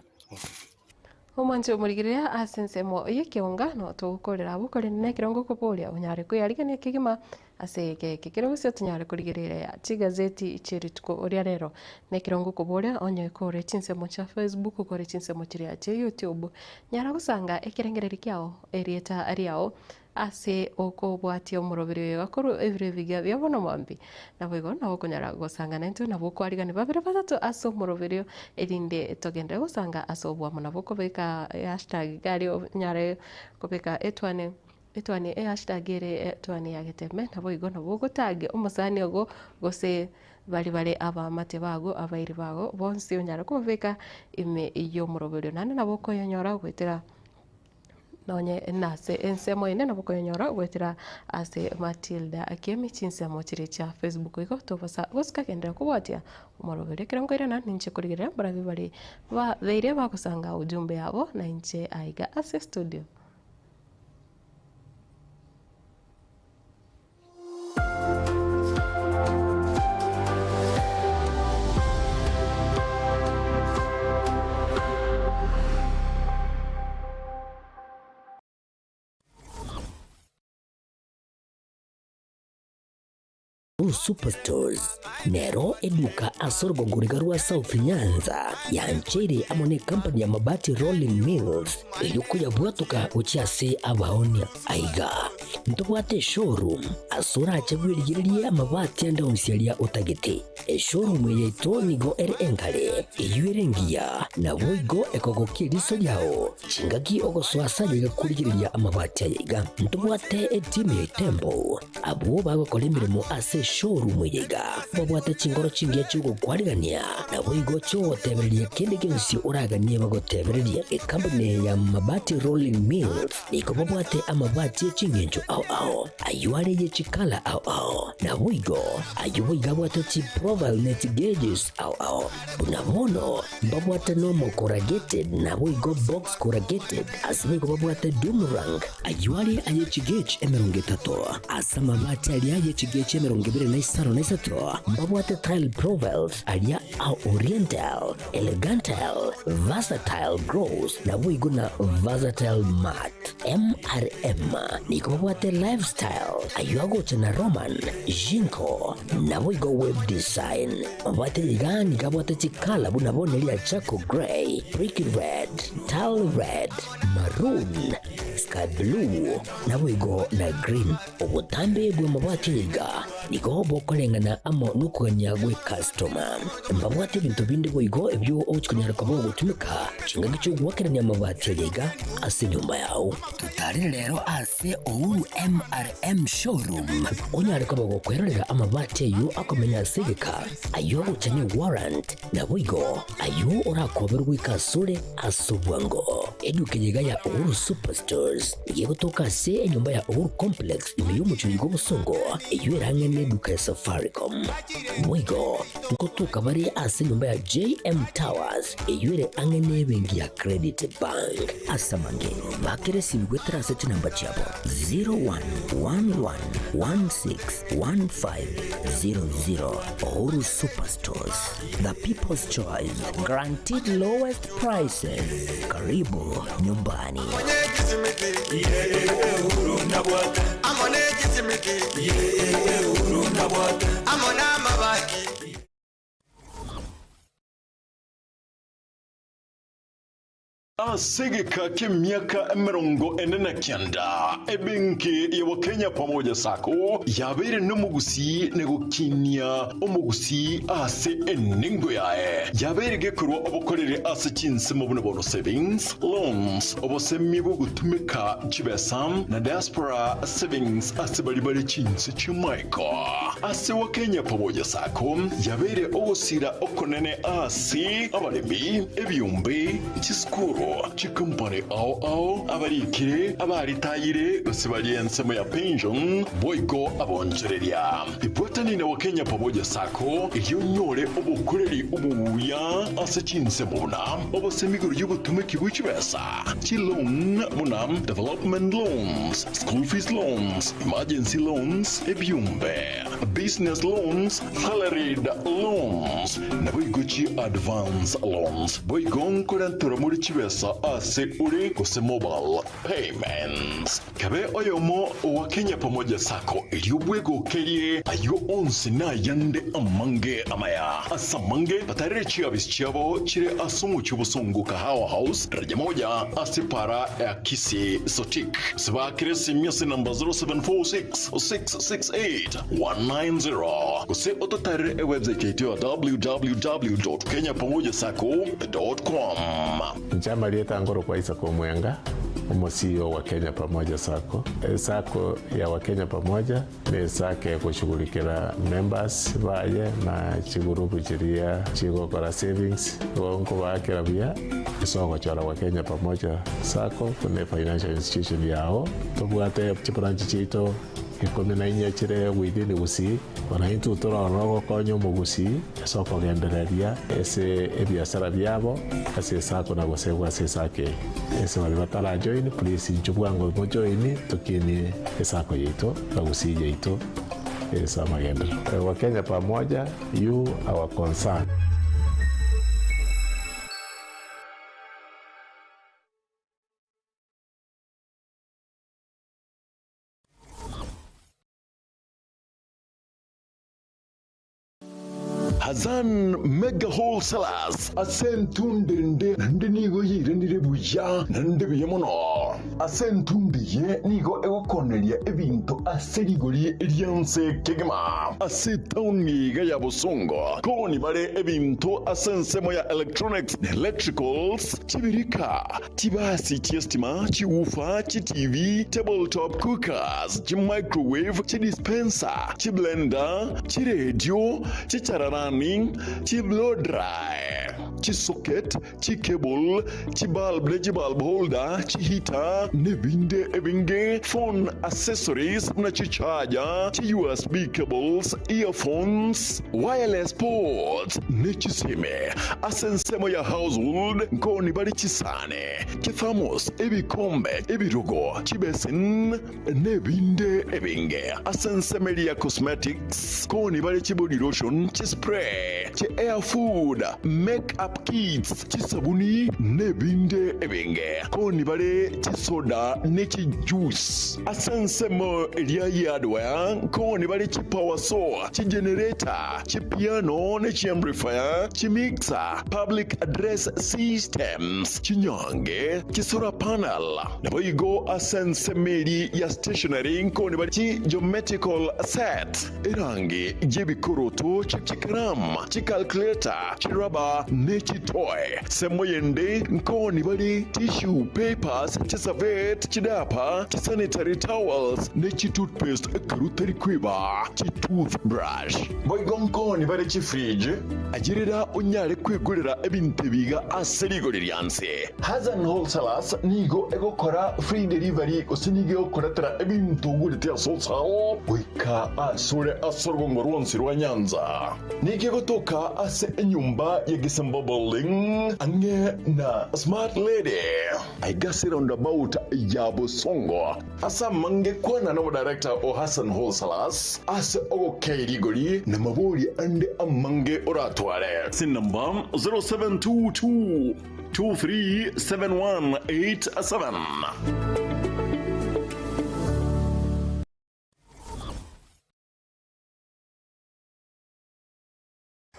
[SPEAKER 1] Omwanche omorigereria ase ensemo y'ekeungano togokorera abwo korende nekerongo okoboria onyare kweyarigania kegima ase egeke kere gose tonyare korigereria chigazeti chie rituko ria rero. Nekerongo okoboria onye kore chinsemo chia Facebook kore chinsemo chiria chia YouTube nyara gosanga ekerengererio kiao erieta riao Ase okobwatia omoroberi oyo gakorwa ebiro ebiya bia bono mambia, naboigo nabo okonyara gosanga naintwe nabo okwarigania babere batato ase omoroberio, erinde togenderere gosanga ase oboamo. Nabo okobeka ehashtag iga aria onyare kobeka etwane etwane ehashtag ere etwane ya Geteme, naboigo nabo ogotag omosani ogo gose baria bare abaamate bago abairi bago bonsi onyare kobabeka ime y'omoroberio. Naende nabo okoyonyora goetera. Nonye nase ensemo ende nabo okoyenyora goetera ase Matilda Akiemi chinsemo chiria chia Facebook igo tobasa gosika genderera kobwatia omoroberi ekero nkoirana ninche korigereria mbarabwo bare babeire bagosanga ujumbe yabo na inche aiga ase studio.
[SPEAKER 19] Superstores nero eduka ase orogongo riga rwa South Nyanza yancheire amo ne company ya Mabati Rolling Mills eyio koyabwatoka gochia ase abaonia. Aiga ntobwate eshowroom ase orache bwerigererie amabati ande onsi aria otagete. Eshowroom eye yaito nigo ere engare, eyio ere engiya, naboigo ekogokia eriso riao chingaki ogosoa ase aye iga korigereria amabati aya iga. Ntobwate etimu ya Itembo abwo bagokora emeremo ase eshowroom eye iga, babwate chingoro chingiya chi'ogokwarigania, naboigo chi'ogotebereria kende gionsi oraganie bagotebererie. Ekampuni ya Mabati Rolling Mills Nigo babwate amabati e chingencho ao ao, ayio are ye chikala ao ao, naboigo ayio boigo abwate chiprofile ne chigeges ao ao. Buna bono mbabwate normal corrugated naboigo box corrugated, ase boigo babwate doom rank, ayio are aye chigauge 30, ase amabati aria aye chigauge 23 mbabwate tile profiles aria a oriental, Elegantal, Versatile Gross, naboigo na Versatile Mart. MRM nigo babwate Lifestyle, ayio agocha na Roman, Jinko, naboigo Web Design. Mabwate iga nigo abwate chikala buna bono eria Charcoal Grey, Brick Red, Tile Red, Maroon, Sky Blue, naboigo na Green. Obotambe bw'amabati iga nigo bokoreng'ana amo nokogania gw'ekastoma. Mbabwate ebinto binde boigo ebio ogochia konyara koba ogotumeka chingaki chi'ogoakerania amabati aya iga ase enyomba yao. Totarere rero ase Uhuru MRM Showroom onyare koba gokwerorera amabati ayio akomenya ase egeka, ayio agocha ne warrant, Naboigo ayio orakoberwe goika asore ase obwango. Eduka eye iga ya Uhuru Superstores nigo egotoka ase enyomba ya Uhuru Complex ime y'omochie oyo bw'obosongo, eyio ere ang'e neduka ya Safaricom. Boigo nkotoka bare ase enyomba ya JM Towers eyio ere ang'e nebenki ya Credit Bank. Ase amange bakere esimi goetera ase chinamba chiabo 0111161500. Uhuru Superstores, the people's choice, guaranteed lowest prices. Karibu nyumbani.
[SPEAKER 8] Amo na amabati. Ase egeka ki'emiaka 49, ebenki ya Wakenya Pamoja Sacco yabeire nomogusii na gokinia omogusii ase enengo yaye. Yabeire gekorwa obokoreri ase chinsemo buna bono savings, loans, obosemi bw'ogotumeka chibesa na diaspora savings ase baria bare chinse chi'amaiko. Ase Wakenya Pamoja Sacco yabeire ogosira okonene ase abaremi, ebiombe, Chisukuru, chikompani ao ao, abarikire, abaritayire, gose baria ensemo ya pension, boigo abonchoreria. Ibwatani na Wakenya Pamoja Sacco erio onyore obokoreri obuya ase chinsemo buna obosemi igoro y'obotumeki bwe chibesa, chiloan buna development loans, school fees loans, emergency loans, ebiombe, business loans, Salaried loans, naboigo chi advance loans. Boigo nkorenterwa more chibesa ase ore gose mobile payments. Kabe oyomo owa Kenya Pamoja Sacco erio bwegokerie ayio onsi na ayande amange amaya. Ase amange batarere chiabisi chiabo chire ase omochie obosongo Kahawa House daraja moja ase para ya Kisii Sotik. Gose baakere esimi ase namba 0746 668 190 gose ototarere ewebsite yaito ya www.kenyapamojasacco.com.
[SPEAKER 9] Inche amarieta nkorokwa Isaac Omwenga, omo CEO wa Kenya Pamoja Sacco. Esacco ya Wakenya Pamoja ne esacco egoshughulikera members baye na chigurupu chiria chigokora savings. Igo nkobaakera buya ase ogochora Wakenya Pamoja Sacco buna efinancial institution yao. Tobwate chibranch chiaito 14 chire within Gusii, bono intwe tore ororo gokonya omogusii ase okogendereria ase ebiasara biabo ase esako na gosegwa ase esako eye. Ase baria batara join please inchuo bwango mojoin tokinie esako yaito na Gusii yaito ase amagenderero. Wakenya pamoja, you our concern.
[SPEAKER 8] Hazan Mega Wholesalers ase entundo ende naende nigo yairanire buya naende buya mono. Ase entundo eye nigo egokoneria ebinto ase rigori ri'ense kegima. Ase etaoni iga ya Bosongo koni bare ebinto ase ensemo ya electronics na electricals, chibirika, Chibasi chi'estima, chiwoofer, chiTV, table top cookers, chimicrowave, chidispenser, chiblender, chiredio, chichararani, chiblow dry, chisocket, chicable, chibulb ne chibulb holder, chiheater, nebinde ebinge, phone accessories buna chicharger, chi-USB cables, earphones, wireless ports, ne chisime. Ase ensemo ya household nkoni bare chisani, chithermos, ebikombe, ebirogo, chibesin, nebinde ebinge. Ase ensemo eria ya cosmetics nkoni bare chibody lotion, chispray, chi hair food, make up kits, chisabuni, nebinde ebinge. Nkoni bare chisoda ne chijuice. Ase ensemo eria ya hardware nkoni bare chipower saw, chigenerator, Chipiano ne chiamplifier, chimixer, public address systems, chinyange, chisolar panel, naboigo ase ensemo eria ya stationery nkoni bare chi geometrical set, erangi y'ebikoroto, chikaramu, chicalculator, chirubber ne chitoy. Ensemo yende nkoni bare tissue papers, chiservette, chidiaper, chisanitary towels ne chitoothpaste ekero tari kweba chitoothbrush. Boigo nkoni bare chifridge, ayerera onyare kwegorera ebinto ebi iga ase rigori rianse. Hassan Wholesalers nigo egokora free delivery gose nigo egokoretera ebinto ogorete ase wholesale goika asore ase orogongo rwonsi rwa Nyanza. Nigo egotoka ase enyomba ya Gisemba Building ang'e na Smart Lady aiga ase roundabout ya Bosongo. Ase amange kwana nomodirector o Hassan Wholesalers ase ogokei rigori na mabori ande amange oratware. Ase enamba 0722 237187.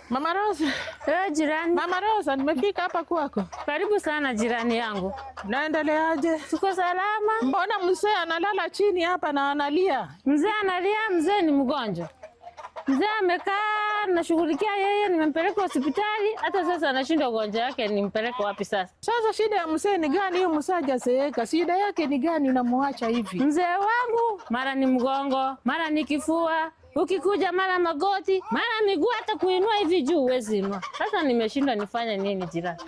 [SPEAKER 14] Mama Rosa.
[SPEAKER 15] Eh, jirani.
[SPEAKER 14] Mama Rosa, nimefika hapa kwako.
[SPEAKER 15] Karibu sana jirani yangu.
[SPEAKER 14] Naendeleaje?
[SPEAKER 15] Tuko salama.
[SPEAKER 14] Mbona mzee analala chini hapa na analia?
[SPEAKER 15] Mzee analia, mzee ni mgonjwa. Mzee amekaa, nashughulikia yeye, nimempeleka hospitali, hata sasa anashindwa ugonjwa wake, nimpeleke wapi sasa?
[SPEAKER 14] Sasa shida ya mzee ni gani? Huyu mzee hajazeeka, shida yake ni gani unamuacha hivi?
[SPEAKER 15] Mzee wangu mara ni mgongo, mara ni kifua, ukikuja mara magoti, mara miguu, hata kuinua hivi juu huwezi inua. Sasa nimeshindwa nifanye nini jirani?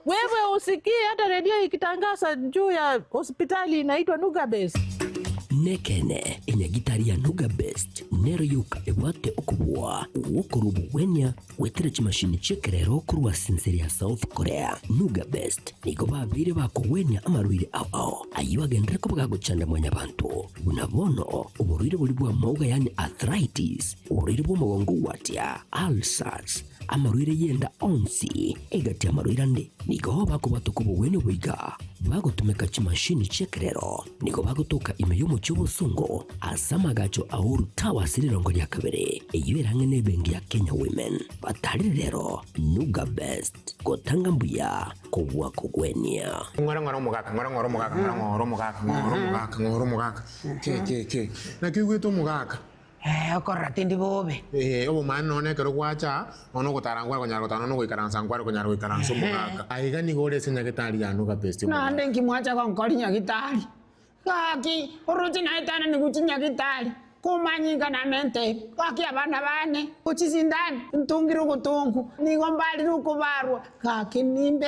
[SPEAKER 14] Wewe usikii hata redio ikitangaza juu ya hospitali inaitwa Nuga Base.
[SPEAKER 19] Nekene enyagitari ya Nuga Best nero yoka ebwate okobua gwokorwa obogwenia gwetera chimashini chi'ekerero korwa ase ensere ya South Korea. Nuga Best nigo babeire bakogwenia amarwaire ao ao ayio agenderere koba gagochanda mwanyabanto buna bono oborwaire boria bwa amauga yaani arthritis, oborwaire bwa omogongo gwatia, ulcers, amarwaire y'enda onsi egati y'amarwaire ande. Nigo bakobwatoka obogwenia oboiga bagotumeka chimashini chi'ekerero. Nigo bagotoka ime y'omochie obosongo ase amagacho a Uhuru Towers rirongo ria kabere, eyio ere ang'e n'ebenki ya Kenya Women. Batarire rero Nuga Best, gotanga mbuya kobua kogwenia.
[SPEAKER 16] Ng'ora ng'ora omogaka, ng'ora ng'ora omogaka, ng'ora ng'ora omogaka, ng'ora omogaka, ng'ora omogaka. Ke ke ke. Naki oigwete omogaka?
[SPEAKER 17] Eh, okorora tindi bobe.
[SPEAKER 16] Ee, obomani nonya ekero gwacha aa, nonya ogotara nkware konyara gotara, nonya ogoikaransa nkware konyara goikaransa omogaka. Aiga nigo ore ase nyagetari ya Nuga Best omogaka.
[SPEAKER 17] Naende nki mwacha gonkori nyagitari? Gaki, oroche naetananigwe chinyagitari, komanyinga namente, gaki abana bane, ochisindani, ntungire ogotongu, nigo mbarire okobarwa, gaki nimbe.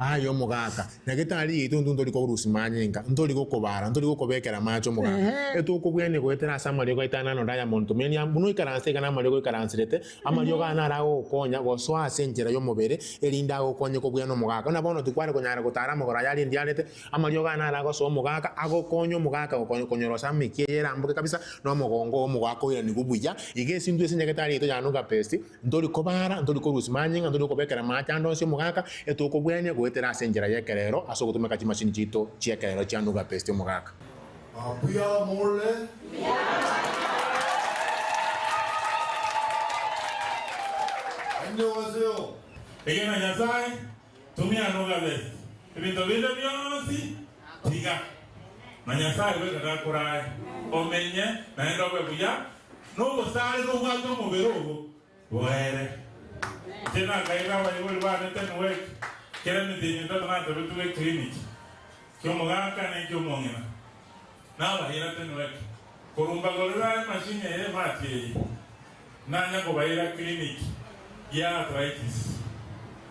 [SPEAKER 16] Aye omogaka, nyagetari yaito intwe ntori korusia manyinga, ntori gokobara, ntori gokobekera amache omogaka.
[SPEAKER 17] Ehe.
[SPEAKER 16] Etokobwenia goetera ase amariogo aito ane Diamond Tumenia, buna oikaranse iga namariogo oikaranserete, amariogo aya naro agogokonya gosoa ase enchera y'omobere, erinde agokonye kobwena omogaka. Buna bono tikware konyara gotara amagoro aya aria ndiarete, amariogo aya naro agosoa omogaka, agokonya omogaka gokonya konyorosa amekia eye eramboke kabisa, na omogongo oo omogaka oiranigwe buya. Iga ase intwe ase nyagetari yaito ya Nuga Best, Ntori kobara, ntori korusia manyinga, ntori kobekera amache ande onsi omogaka, etokobwenia goetera ase enchera y'ekerero ase ogotumeka chimashini chiaito chi'ekerero chia Nuga Best omogaka.
[SPEAKER 25] Mbuya more? Annyeonghaseyo.
[SPEAKER 26] Egena Nyasae, tumia Nuga Best. Ebinto binde bionsi tiga, na Nyasae bweka gakorae omenye naende obe buya. Nobosare nobwate omobere obo boere. Inche nakaira abaibori bane Tenwek, kera emetienyi etato natebetigwe eclinic ki'omogaka na eki'omong'ina. Nabaira Tenwek, korwa mbagorera emachine eye emati eye, nanya kobaira clinic ya arthritis.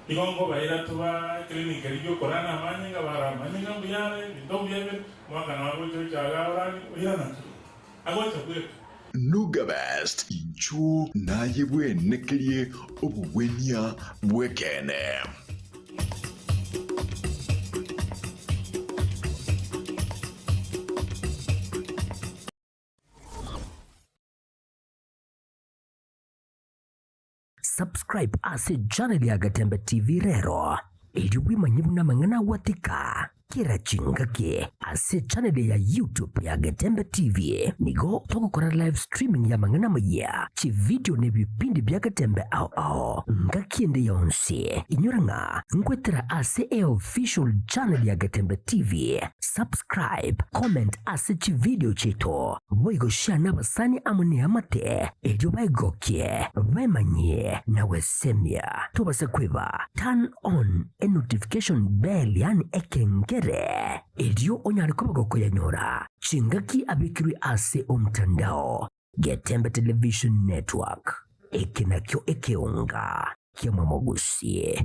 [SPEAKER 26] Igo nkobaira toba eclinic eria y'okorana amanyinga, bara amanyinga mbuya are, ebinto mbuya bire, omwaka nabo agocha ocha iga orani, oirana agocha bweka.
[SPEAKER 8] Nuga Best, inchuo naye bwenekerie obogwenia bw'ekeene.
[SPEAKER 19] Subscribe ase channel ya Gatembe TV rero, erio bwemanye buna amang'ana agwatika kera chingaki ase channel ya YouTube ya Getembe TV. Nigo togokora live streaming y'amang'ana amayia, chividio na ebipindi bia Getembe ao ao ngaki ende yonsi. Inyora ng'a nkwetera ase eofficial channel ya Getembe TV. Subscribe, comment ase chividio chiaito, boigo share nabasani amo neamate erio baegokie, bemanyie na gwesemia. Tobasa kweba turn on enotification bell yaani ekengere erio onyare koba gokoyanyora chingaki abekirwe ase omtandao. Getembe Television Network, eke nakio ekeonga ki'omomogusi.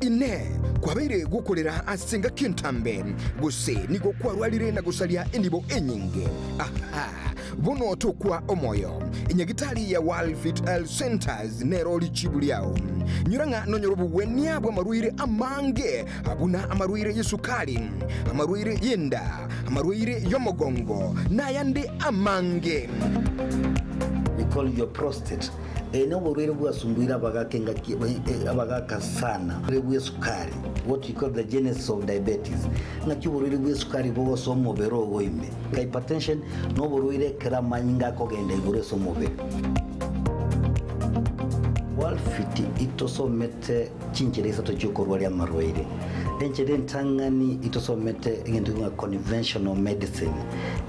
[SPEAKER 27] Inee! Kwabeire gokorera ase engaki entambe, gose nigo kwarwarire na gosaria enibo enyinge? Aha! Bono tokwa omoyo. Enyagitari ya World Health Centers nero richibu riao. Nyora ng'a nonyore obogwenia bw'amarwaire amange buna amarwaire y'esukari, amarwaire y'enda, amarwaire y'omogongo, nayande amange.
[SPEAKER 28] We call your prostate.
[SPEAKER 3] Eye noborwaire bwasumbuire abagaka engaki abagaka sana. Oborwaire bw'esukari, what we call the genesis of diabetes, ng'aki oborwaire bw'esukari bogosoa omobere ogo ime. Hypertension noborwaire ekero amanyinga akogenda igoro ase omobere. Walfit itosomete chinchera isato chiokorwaria amarwaire. Enchera entang'ani itosomete egento ng'a conventional medicine,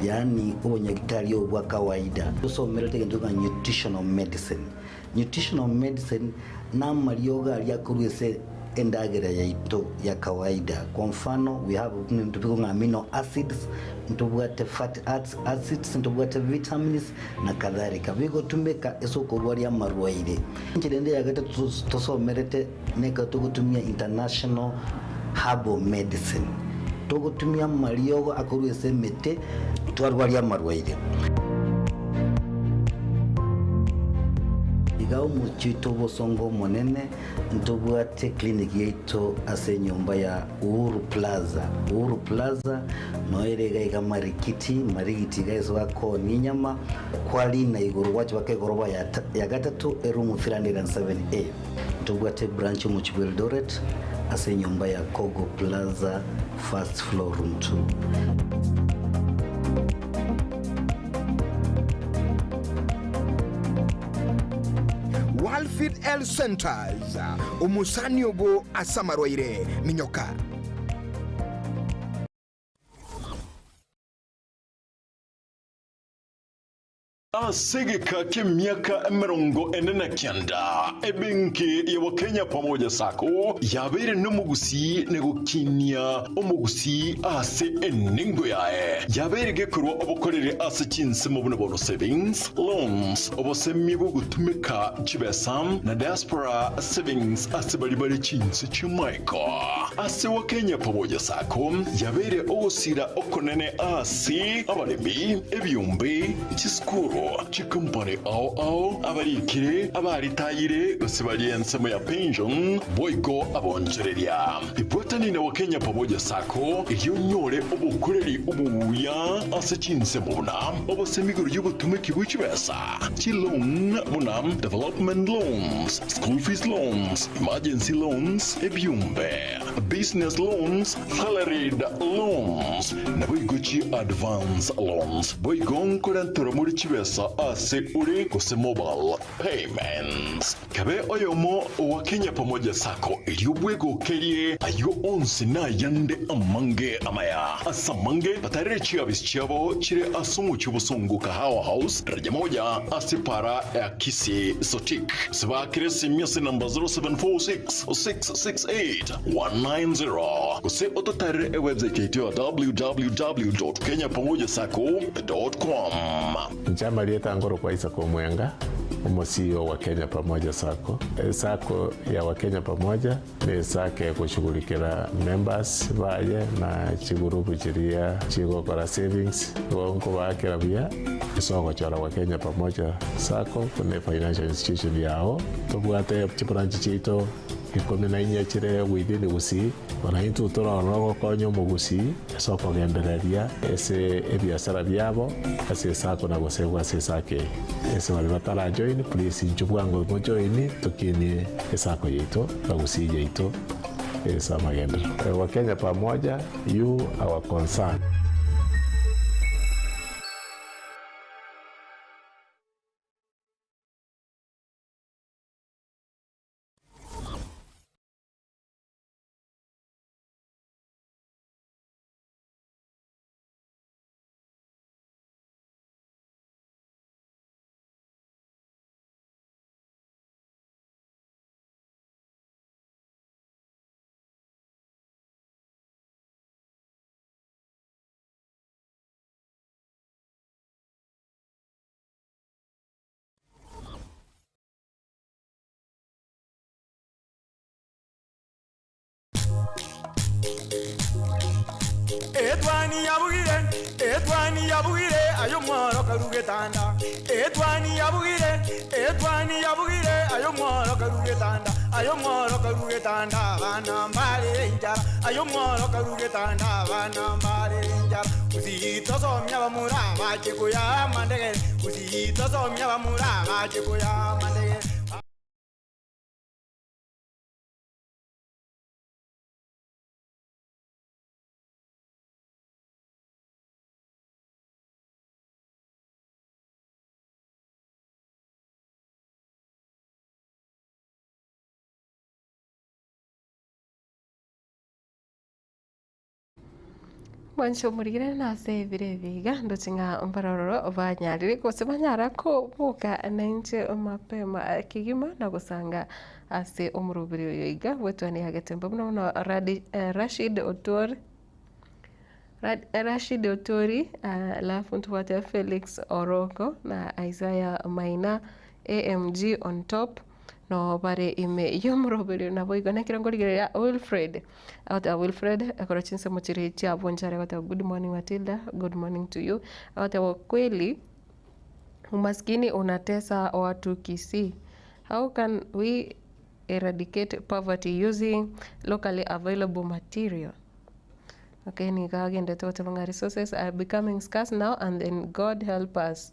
[SPEAKER 3] yaani obonyagitari obo bwa kawaida. Tosomerete egento ng'a nutritional medicine. Nutritional medicine namariogo aria akorwa ase endagera yaito ya kawaida. Kwa mfano, we have ebinto bikong'a amino acids, ntobwate fatty acids, ntobwate vitamins na kadhalika, bigotumeka ase okorwaria amarwaire. Enchera ende ya gatato tosomerete nekero togotumia international herbal medicine, togotumia amariogo akorwa ase emete twarwaria amarwaire. Iga omochie oito obosongo omonene ntobwate clinic yaito ase enyomba ya Uhuru Plaza. Uhuru Plaza noyo ere iga iga Marikiti, Marigiti iga ase bakoonia enyama, kwarina igoro gwacha baka egoroba ya gatato eroom 307A. Ntobwate ebranch omochie bwa Eldoret ase enyomba ya Kogo Plaza first floor room 2.
[SPEAKER 27] Walfit Health Centres, omosani obo ase amarwaire, minyoka.
[SPEAKER 8] Ase egeka ki'emiaka 49, ebenki ya Wakenya Pamoja Sacco yabeire nomogusii na gokinia omogusii ase enengo yaye. Yabeire gekorwa obokoreri ase chinsemo buna bono savings, loans, obosemi bw'ogotumeka chibesa na diaspora savings ase baria bare chinse chi'omoiko. Ase Wakenya Pamoja Sacco yabeire ogosira okonene ase abaremi, ebiombe, Chisukuru, chikompani ao ao, abarikire, abaritayire, gose baria ensemo ya pension, boigo abonchoreria. Ibwatani na Wakenya Pamoja Sacco erio onyore obokoreri obuya ase chinsemo buna obosemi igoro y'obotumeki bwe chibesa, chiloan buna development loans, school fees loans, emergency loans, ebiombe, business loans, Salaried loans, naboigo chi advance loans. Boigo nkorenterwa more chibesa ase ore gose mobile payments. Kabe oyomo owa Kenya Pamoja Sacco erio bwegokerie ayio onsi na ayande amange amaya. Ase amange batarere chiofisi chiabo chire ase omochie obosongo Kahawa House, daraja moja ase para ya Kisii Sotik. Gose baakere esimi ase namba 0746 668 190 gose ototarere ewebsite yaito ya www.kenyapamojasacco.com.
[SPEAKER 9] Inche amarieta nkorokwa Isaac Omwenga, omo CEO wa Kenya Pamoja Sacco. Esacco ya Wakenya Pamoja ne esacco egoshughulikera members baye na chigurupu chiria chigokora savings, igo nkobaakera buya ase ogochora Wakenya Pamoja Sacco buna efinancial institution yao. Tobwate chibranch chiaito Ikomi na inye chire within Gusii, bono intwe tore ororo gokonya omogusii ase okogendereria ase ebiasara biabo ase esako na gosegwa ase esako eye. Ase baria batara join please inchuo bwango mo join tokinie esako yaito na Gusii yaito ase amagenderero. Wakenya pamoja you our concern.
[SPEAKER 13] Etwani yabugire, etwani yabugire, aye omworo karu getanda. Etwani yabugire, etwani yabugire, aye omworo karu getanda. Ayo mworo karugetanda abana mbarire enchara. Ayo mworo karugetanda abana mbarire enchara. Usitosomia bamura bache kuyama ndegere. Usitosomia bamura bache kuyama ndegere.
[SPEAKER 1] Mwancho murigire nase ebire ebiga ndoche ng'a mbarororo banyarire gose banyara koboka nainche mapema kegima na gosanga ase omoroberi oyo iga bwetwania agetembe buna bono Radi Rashid Otuor Rashid Otuori alafu ntobwate Felix Oroko na Isaiah Maina AMG on top noo bare ime y'omoroberio naboigo nekero nkorigereria Wilfred, agoteba Wilfred ekero chinsemo chiria chia Bonchari agoteba good morning Matilda, good morning to you, agoteba kweli umaskini unatesa watu Kisii, how can we eradicate poverty using locally available material? Okay nigo agendete goteba ng'a resources are becoming scarce now and then God help us.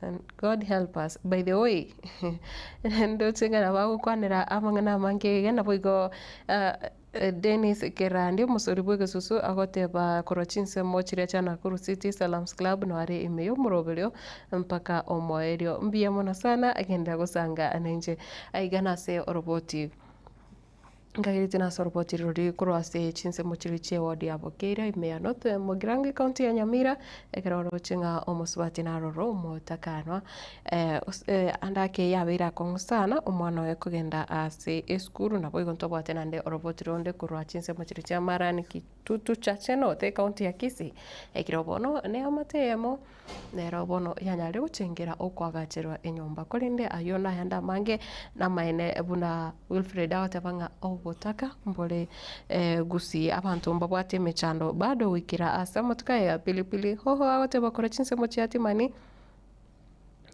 [SPEAKER 1] And God help us. By the way, ndoche ng'a nabo agokwanera amang'ana amange iga, naboigo Dennis Kerandi omosori bw'egesusu agoteba korwa chinsemo chiria chia Nakuru City Salams Club no are ime y'omoroberio mpaka omoerio. Mbuya mono sana genda gosanga nainche aiga nase oroboti. Nkageretie nase oroboti roria korwa ase chinsemo chiria chi'eward ya Bokeira ime ya North Mugirango ecounty ya Nyamira, ekero oroche ng'a omosubati naroro omotakanwa ande ake yabeire akong'u sana omwana oye kogenda ase esukuru naboigo ntobwate naende oroboti ronde korwa chinsemo chiria chia Marani Kitutu Chache North ecounty ya Kisii, ekero bono neamate eyemo. Nero bono yanyare gochengera okoagacherwa enyomba. Korende ayio nayande amange namaene buna Wilfred agoteba ng'a obotaka mbore gusii abanto mbabwate emechando bado goikera ase amatuko aya ya pilipili hoho agoteba korwa chinsemo chia Timani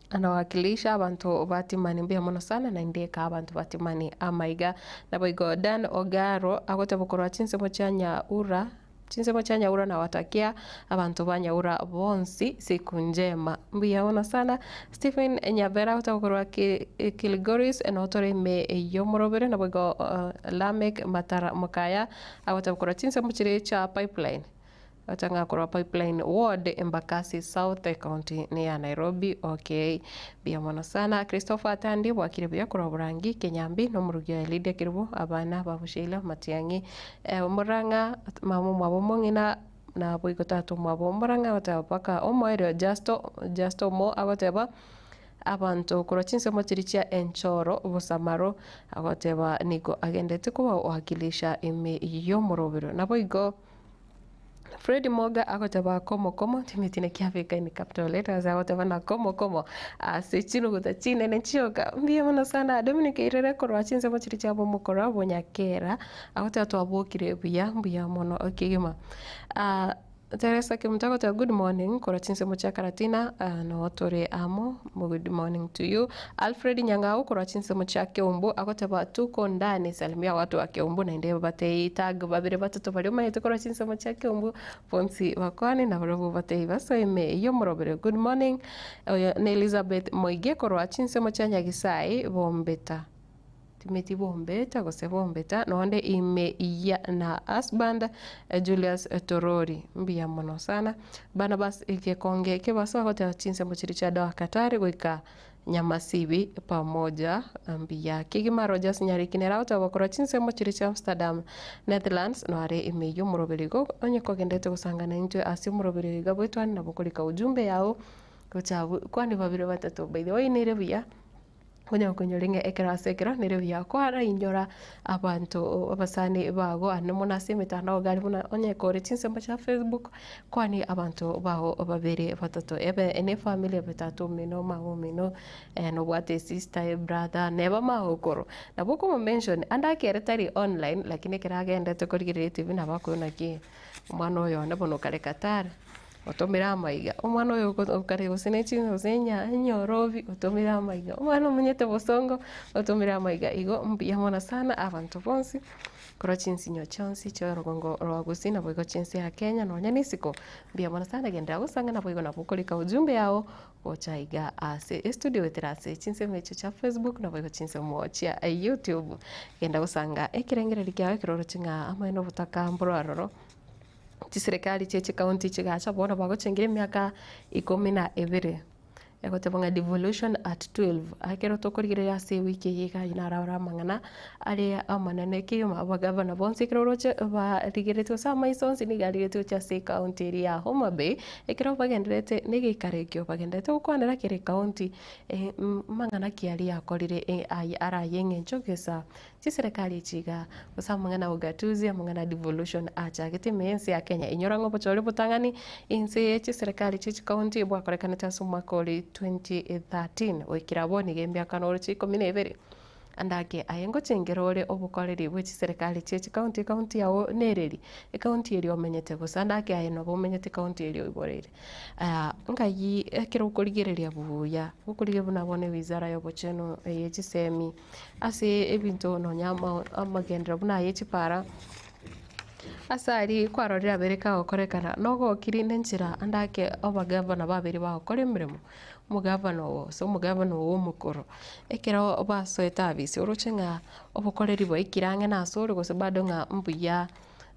[SPEAKER 1] anawakilisha abanto ba Timani mbuya mono sana naende eka abanto ba Timani amaiga. Naboigo Dan Ogaro agoteba korwa chinsemo chia Nyaura. Chinsemo chia Nyaura na Watakia, abanto ba Nyaura bonsi siku njema. Mbuya mono sana. Stephen Nyabera gotoka korwa Kilgoris notore ime y'omorobere naboigo Lameck Matara Mokaya agoteba korwa chinsemo chiria chia Pipeline gocha ng'a korwa Pipeline Ward Embakasi South ecounty ne ya Nairobi okay. Mbuya mono sana. Christopher Atandi bwakire buya korwa Borangi Kenyambi na omorugi oye Lydia Kerubo abana ba Sheila Matiang'i Omorang'a mama omwabo omong'ina, naboigo tata omwabo omorang'a agoteba mpaka omoerio Justo, Justo omo agoteba, abanto korwa chinsemo chiria chia enchoro bosamaro, agoteba nigo agendete kobawakilisha ime y'omorobero. Naboigo Fred Moga agoteba komo komo, timeti naki abeka in capital letters agoteba na komo komo ase chinuguta chinene chioka. Mbuya mono sana Dominic Irere korwa chinsemo chiria chia bomokora bonyakera agoteba twabokire buya mbuya mono kegima. Teresa Kemunto agoteba good morning korwa chinsemo chia Karatina noo tore amo good morning to you. Alfred Nyang'au korwa chinsemo chia Keumbu agoteba tuko ndani salimia watu wa Keumbu naende batei tag babere batato baria omanyete korwa chinsemo chia Keumbu bonsi bakwane nabarobwo batei basoe ime y'omorobere good morning. Oyo ne Elizabeth Moige korwa chinsemo chia Nyagisae Bombeta. Timeti bombeta gose bombeta nonde ime ya na husband Julius Torori mbuya mono sana. Barnabas Gekonge kebaso agoteba chinsemo chiria chia Doha Qatar goika Nyamasibi pamoja mbuya kegima. Rogers Nyariki nere agoteba korwa chinsemo chiria chia Amsterdam Netherlands noare ime y'omoroberi igo onye kogendete gosangana intwe ase omoroberi iga bwetwane nabo korika ujumbe yao gocha abwo kwani babere batato by the way nere buya. Konya okonyora ng'a ekero ase ekero nere buya kwarainyora abanto abasani bago ande mono ase emetandao iga aria buna onye kore chinsemo chia Facebook, kwani abanto bago babere batato ebe ne efamiri ebe tata omino mama omino nobwate esister ebrother neba magokoro. Nabo okomo mention ande akere tari online lakini ekero agendete korigereria etibi nabo akoigwa naki omwana oyo one bono kare Qatar. Otomere amaiga, omwana oyo okare gose ne chinsa gose enyorobi otomere amaiga, omwana omenyete bosongo otomere amaiga. Igo mbuya mono sana abanto bonsi korwa chinsinyo chionsi chia orogongo rwa Gusii naboigo chinse ya Kenya nonya na isiko, mbuya mono sana genderera gosanga naboigo nabo okorika ujumbe yao gocha iga ase estudio goetera ase chinsemo echio chia Facebook naboigo chinsemo chia YouTube. Genda gosanga ekerengererio kiao ekero oroche ng'a amaene obotaka mboro aroro. Chiserekari chie chikaunti chigacha bono bagochengera emiaka ikomi na ebere, egoteba ng'a devolution at 12. Ekero tokorigereria ase ewiki eye iga aywo naro aro amang'ana are amanene kegima abagavana bonsi ekero oroche barigeretie gose amaiso onsi nigo arigeretie gochia ase ekaunti eria ya Homa Bay, ekero bagendererete na egeikaro ekio bagendererete gokwanera kera ekaunti amang'ana ki aria akorire ara aye eng'encho gesa Chiserekari echi iga, gose amang'ana a ugatuzi, amang'ana a devolution achagete ime y'ense ya Kenya. Inyora ng'a obochori obotang'ani inse ye chiserekari chie chikaunti bwakorekanete ase omwaka ore 2013 goikera abwo nigo emiaka noroche ikomi na ebere. Ande ake aye ngochengera ore obokoreri bwe chiserekari chie chikaunti ekaunti yao nereri? Ekaunti eria omenyete gose ande ake aye nabo omenyete ekaunti eria oiboreire. Ngai ekero okorigereria buya, okorigereria buna bono ewizara ya obochenu eye chisemi. Ase ebinto nonya amagenderero buna aye chipara, ase aria kwarorire abere kagokorekana, nogokiri nenchera ande ake abagavana babere bagokora emeremo, omogavana ogo gose omogavana ogo omokoro, ekero basoete abisi oroche ng'a obokoreri bwaikire ang'e nasore gose bado ng'a mbuya.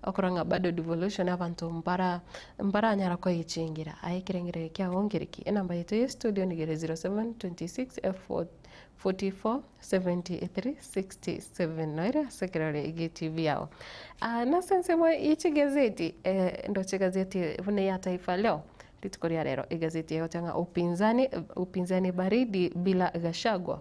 [SPEAKER 1] Okorora ng'a bado devolution abanto mbara mbaranyara koyechengera. Aye ekerengererio kiago nkere ki? Enamba yaito ye studio nigo ere 0726 44 73 67 noere ase ekerore gie TV yao. Ah, nase ensemo ye chigazeti eh, ndoche egazeti buna eya Taifa Leo rituko ria rero egazeti egoteba ng'a upinzani upinzani baridi bila Gachagua.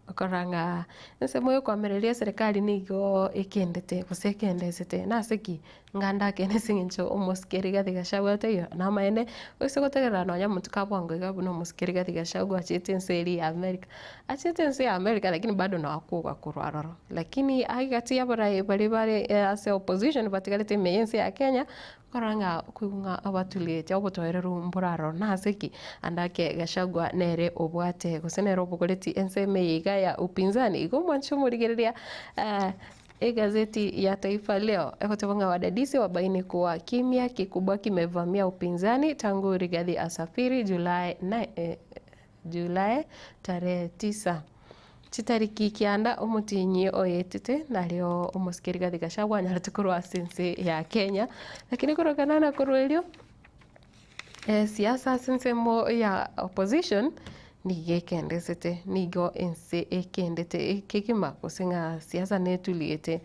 [SPEAKER 1] Okorora ng'a ensemo yokoamereria eserekari nigo ekendete gose ekendesete, nase ki? Ng'a ndakende ase eng'encho omosike Rigathi Gachagua taiyo, namaene oise gotegerera nonya omonto kabwango iga buna omosike Rigathi Gachagua achete ense eria ya America, achete ense ya America lakini bado nakoga korwa aroro, lakini agati y'abarai baria bare ase opposition batigarete ime y'ense ya Kenya, Korora ng'a okoigwa ng'a abatuliete obotoereru mbore aroro nase ki? Ande ake Gachagua nere obwate gose nere obogoreti ensemo eye iga ya upinzani. Igo omwanche omorigereria egazeti ya Taifa Leo egoteba ng'a wadadisi wabaini kuwa kimya kikubwa kimevamia upinzani tangu Rigathi asafiri Julai Julai tarehe tisa. Chitariki kianda omotienyi oetete nario omosike Rigathi Gachagua anyarete korwa ase ense ya Kenya, lakini korokana na korwa erio siasa ase ensemo ya opposition nigo ekendesete, nigo ense ekendete kegima gose ng'a siasa netuliete.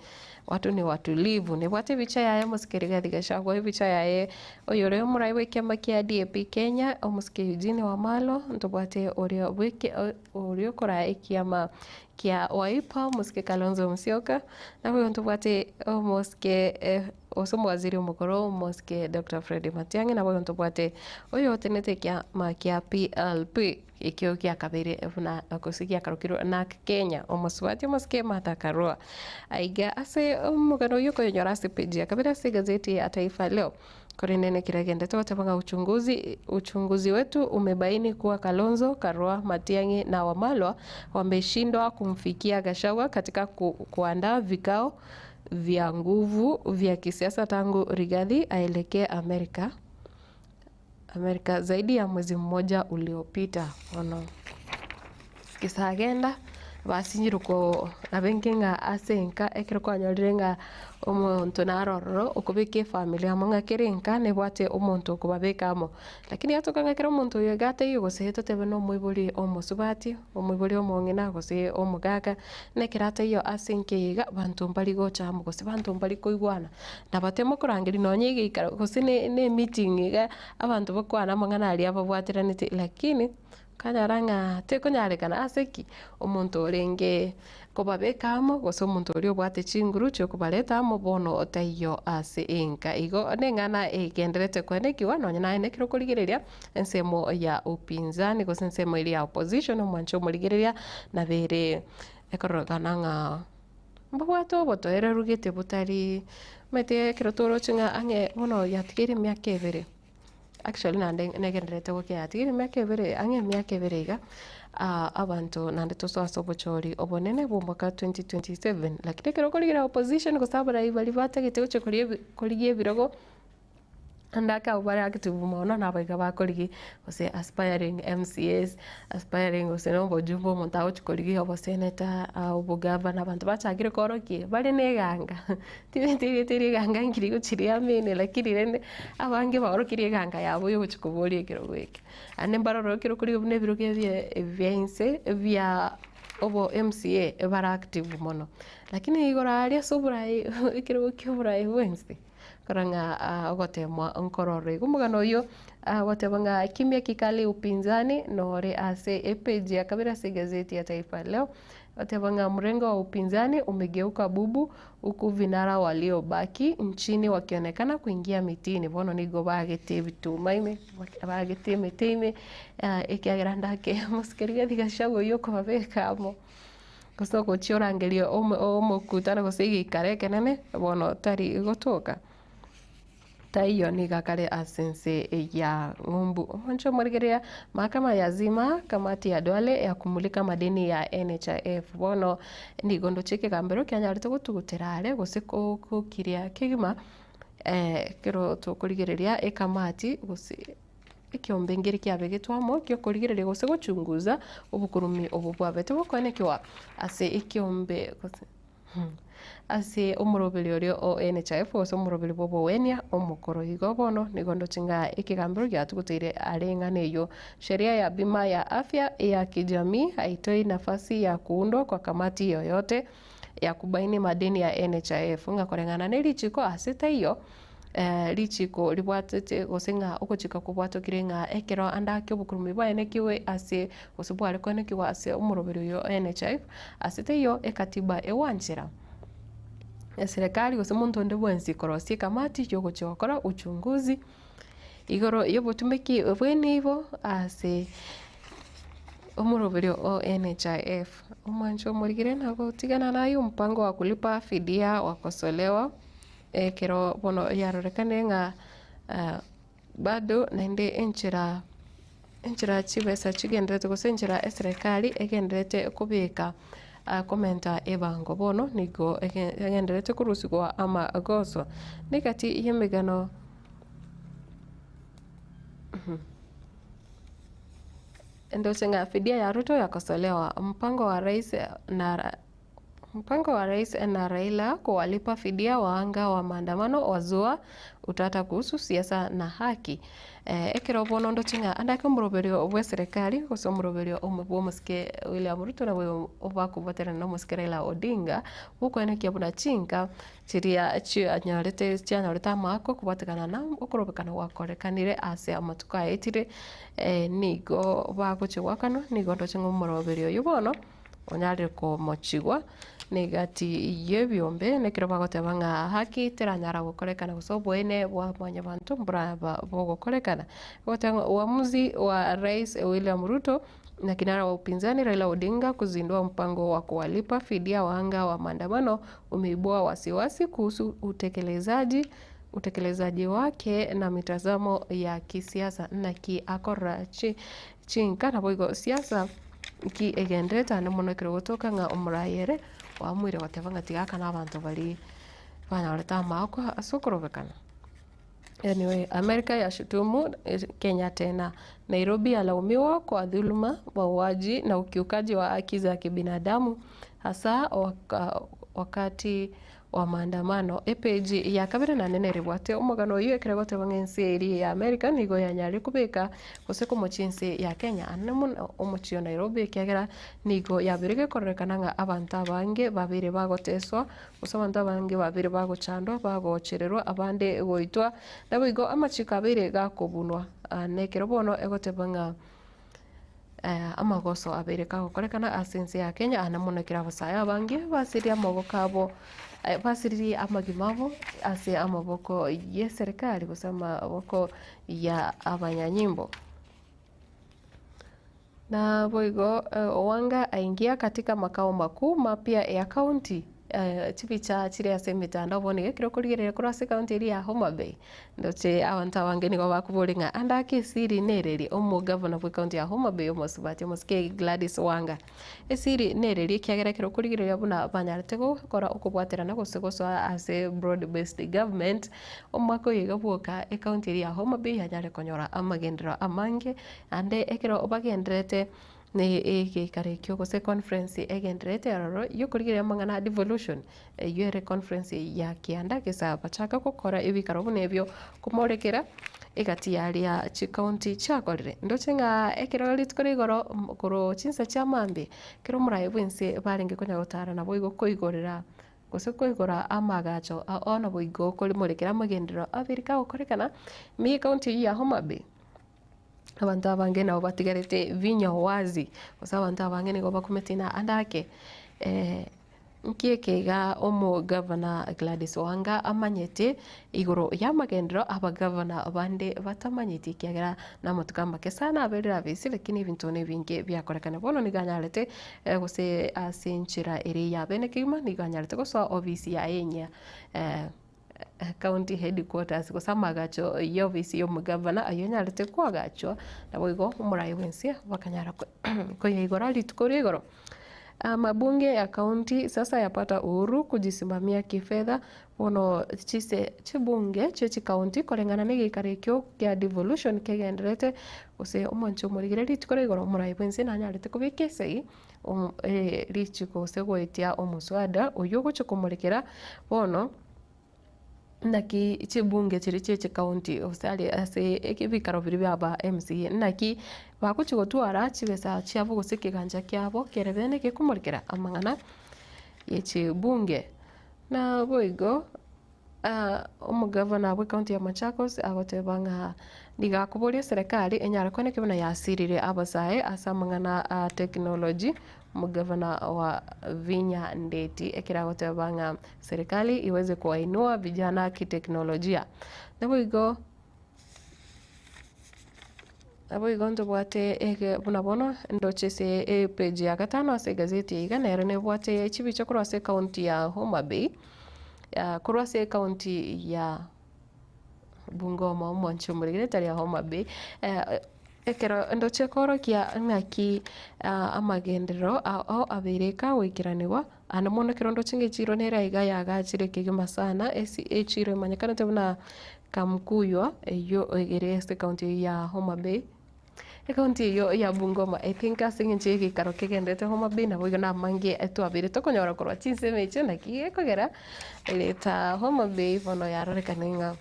[SPEAKER 1] Watu ni watulivu. Nebwate ebicha yaye omosike Rigathi Gachagua, ebicha yaye oyore omorai bw'ekiama kia DAP Kenya, omosike Eugene Wamalwa, ntobwate oria bweke oria okoraa ekiama kia Wiper, omosike Kalonzo Musyoka, naboigo ntobwate omosike gose omowaziri omokoro omosike Doctor Fred Matiang'i, naboigo ntobwate oyo otenenete ekiama kia PLP. Ekio giakabeire buna gose giakarokirwe NARC Kenya, omosubati omosike Martha Karua. Aiga ase omogano oyio okoyonyora ase page ya kabere ase egazeti ya Taifa Leo. Korende nekero agendete goteba ng'a uchunguzi uchunguzi wetu umebaini kuwa Kalonzo, Karua, Matiang'i na Wamalwa wameshindwa kumfikia Gachagua katika ku, kuandaa vikao vya nguvu vya kisiasa tangu Rigathi aelekee Amerika. Amerika zaidi ya mwezi mmoja uliopita. Bono gesagenda basinyirwe ko nabenke ng'a ase enka ekero kwanyorire ng'a omonto naro ororo okobeka efamiri amo ng'a kera enka nebwate omonto okobabeka amo. Lakini yatoka ng'a ekero omonto oyo iga ataiyo gose totebe na omoibori omosubati, omoibori omong'ina gose omogaka, na ekero ataiyo ase enka eye iga banto mbari gocha amo gose banto mbari koigwana. Nabatema korangeria nonya egeikaro gose ne ne emeeting iga, abanto bakwane amang'ana aria babwateranete lakini, okanyora ng'a tekonyarekana ase ki? Omonto orenge kobabeka amo gose omonto oria obwate chinguru chiokobareta amo bono taiyo ase enka. Igo neng'ana egenderete koenekiwa nonya naye nekero okorigereria ensemo ya upinzani gose ensemo eria ya opposition omwanche omorigereria nabo ere ekororekana ng'a. Mbabwate obotoereru gete botari omanyete ekero toroche ng'a ang'e bono yatigaire emiaka ebere, actually naende negendererete gokea yatigaire emiaka ebere ang'e emiaka ebere iga, abanto naende tosoe ase obochori obonene bwa omwaka 2027. Lakini ekero okorigereria opposition gose abarai baria batagete gochia koria ebi korigia ebirogo. Naende ake abwo bare active mono nabo iga bakorigia gose aspiring MCAs, aspiring gose na obojumbe omonto agochi korigia obosenator, obogavana abanto bachakire koorokia bare na eganga tibeti erieta eria eganga nkeri gochi riamine lakini rende abange baorokirie eganga yabo ya ogochi koboria ekerogo eke. Naende mbarore ekero okorigia buna ebirogo ebi bia inse bia obo MCA bare active mono. Lakini igoro aria ase oborai ekerogo kia oborai bwensi. Kora ng'a ogoteemwa nkororo igo. Omogano oyio agoteba ng'a kimya kikali upinzani nore ase epage ya kabere ase egazeti ya Taifa Leo, agoteba ng'a mrengo wa upinzani umegeuka bubu huku vinara waliobaki nchini wakionekana kuingia mitini. Bono nigo bagete ebituma ime, bagete emete ime ekiagera ndake mosike Rigathi Gachagua oyio okobabeka amo. Gose ogochia orangerie omokutano gose egeikaro ekenene, bono tari gotoka. Taiyo nigo akare ase ense ya ng'umbu. Omonche omorigereria, mahakama yazima kamati ya Duale ya kumulika madeni ya NHIF. Bono nigo ndoche ekegambero kianyarete gotugutera are gose gokiria kegima ekero tokorigereria ekamati gose. Ekeombe nkeri kiabegetwe amo gi'okorigereria gose gochunguza obokurumi obo bwabete bokoenekiwa ase ekeombe gose ase omoroberi oria o NHIF gose omoroberi bw'obogwenia omokoro. Igo bono nigo ndoche ng'a ekegambero giatuguteire are eng'ana eyio. Sheria ya bima ya afya ya kijamii haitoi nafasi ya kuundwa kwa kamati yoyote ya kubaini madeni ya NHIF ng'a koreng'ana ne richiko ase taiyo Richiko ribwatete gose ng'a ogochika kobwatokire ng'a ekero ande ake obokurumi bwaenekigwe ase gose bware koenekigwa ase omoroberi oyo o NHIF, ase teiyo ekatiba egwanchera eserekari gose monto onde bwensi korosia ekamati yogochia gokora uchunguzi igoro yobotumeki bw'enibo ase omoroberi o NHIF. Omwancho omorigire nagotigana naye ompango wa kulipa fidia wakosolewa. Ekero bono yarorekanire ng'a bado naende enchera enchera chibesa chigendererete gose enchera eserekari egendererete kobeka komenta ebango bono nigo egendererete korusigwa amagoso. Negati y'emegano ndoche ng'a fidia ya Ruto yakosolewa, mpango wa rais na. Mpango wa Rais na Raila kuwalipa fidia wahanga wa maandamano wazua utata kuhusu siasa na haki. Ekero bono ndoche ng'a ande ake omoroberio bw'eserekari gose omoroberio bw'omosike William Ruto nabo obakobwaterana na omosike Raila Odinga bw'okoenekia buna chinka chiria chianyorete chianyorete amaako kobwatekana na okorobekana gwakorekanire ase amatuko aetire nigo bagochia goakanwa nigo ndoche ng'a omoroberio oyio bono. Onyare komochigwa negati y'ebiombe, nekero bagoteba ng'a haki teranyara gokorekana gose oboene bwa mwanyabanto mboraba bogokorekana. Bagoteba ng'a uamuzi wa Rais William Ruto na kinara wa upinzani Raila Odinga kuzindua mpango wa kuwalipa fidia wahanga wa maandamano umeibua wasiwasi kuhusu utekelezaji utekelezaji wake na mitazamo ya kisiasa. Naki akorora chinka naboigo siasa. Nki egenderete aande mono ekero gotoka ng'a omoraai ere oamoire goteba ng'a tiga akane abanto baria banyorete amaakwa ase okorobekana. Anyway, Amerika yashutumu Kenya tena. Nairobi yalaumiwa kwa dhuluma, mauaji na ukiukaji wa haki za kibinadamu hasa wakati wa maandamano. Epeji ya kabere naende nerebwate omogano oyio ekero egoteba ng'a ense eria ya America nigo yanyarire kobeka gose komochia ense ya Kenya anene mono omochie o Nairobi ekiagera nigo yabeire gekororekana ng'a abanto abange babeire bagoteswa gose abanto abange babeire bagochandwa bagochererwa abande goitwa naboigo amachiko abeire gakobunwa nekero bono egoteba ng'a Amagoso abeire kagokorekana ase ense ya Kenya aa namono ekero abasae abange basiririe amaboko abo basiririe amagima abo ase amaboko y'eserekari gose amaboko ya abanyanyimbo. Naboigo Owanga aingia katika makao makuu mapya ya county. Chibicha chire ase emetandao bono iga ekero okorigereria korwa ase ekaunti eria ya Homa Bay, ndoche abanto abange nigo bakoboria ng'a ande ake esiri nereri omogavana bw'ekaunti ya Homa Bay omosubati omosike Gladys Wanga. Esiri nereri ekiagera ekero okorigereria buna banyarete gokora okobwaterana gose gosoa ase broad based government, omwaka oyo iga bwoka ekaunti eria ya Homa Bay yanyare konyora amagenderero amange, ande ekero bagendererete Ne egeikaro ekio gose econference egendererete aroro y'okorigereria amang'ana a devolution, eyio ere conference ya kianda gesa bachaka gokora ebikaro buna ebio komorekera egati yaria chicounty chiakorire. Ndoche ng'a ekero rituko ria igoro korwa chinsa chia mambia, ekero omoraia bwense barenge konya gotara naboigo koigorera gose koigora amagacho ao naboigo korimorekera amagenderero abere kagokorekana, ime y'ecounty eyio ya Homa Bay. Abanto abange nabo batigarete vinywa wazi, gose abanto abange nigo bakumeti na ande ake nki eke iga omogavana Gladys Wanga amanyete igoro y'amagenderero abagavana bande batamanyeti ekiagera namatuko amake sana aberire abisi lakini ebinto nebinge biakorekana. Bono nigo anyarete gose ase enchera ere ya bene kegima nigo anyarete gosoa ofisi yaye enyia. County headquarters gose amagacho y'ofisi y'omogavana ayio anyarete koagachwa, naboigo omoraia bw'ense bakanyara koyaigora rituko ria igoro. Amabunge ya county sasa yapata uhuru kujisimamia kifedha, bono chise chibunge chie chicounty koreng'ana na egeikaro ekio kia devolution kegendererete gose omonche omorigere rituko ria igoro omoraia bw'ense nanyarete kobeka esegi richiko gose goetia omoswada oyio ogochia komorekera bono naki chibunge chiria chie chikaunti gose aria ase ebikaro biria bia aba MCA naki bagochia gotwara chibesa chiabo gose ekegancha kiabo kere bene gekomorekera amang'ana ye chibunge. Naboigo. Omogavana bw'ecounty ya Machakos agoteba ng'a nigo akoboria eserekari enyare koeneka buna yasirire abasae ase amang'ana a technology. Omogavana wa Vinya Ndeti ekero agoteba ng'a serikali iweze kuwainua vijana kiteknolojia. Naboigo Naboigo ntobwate ege buna bono ndoche ase epage ya gatano ase egazeti eye iga nero nebwate chibicha korwa ase ecounty ya Homa Bay, korwa ase ecounty ya Bungoma omwanchi omorigere tari ya Homa Bay, ekero ndoche korokia ng'aki amagenderero ao abeire kagoikeranigwa, ande mono ekero ndoche ng'a echiro nere aiga yagachire kegima sana ase echiro emanyekanete buna Kamkuywa, eyio ere ase ekaunti eyio ya Homa Bay, ekaunti eyio ya Bungoma, I think ase eng'encho ya egeikaro kegenderete Homa Bay nabo igo namange twabeire tokonyora korwa chinsemo echio naki gekogera ereta Homa Bay bono yarorekana ng'a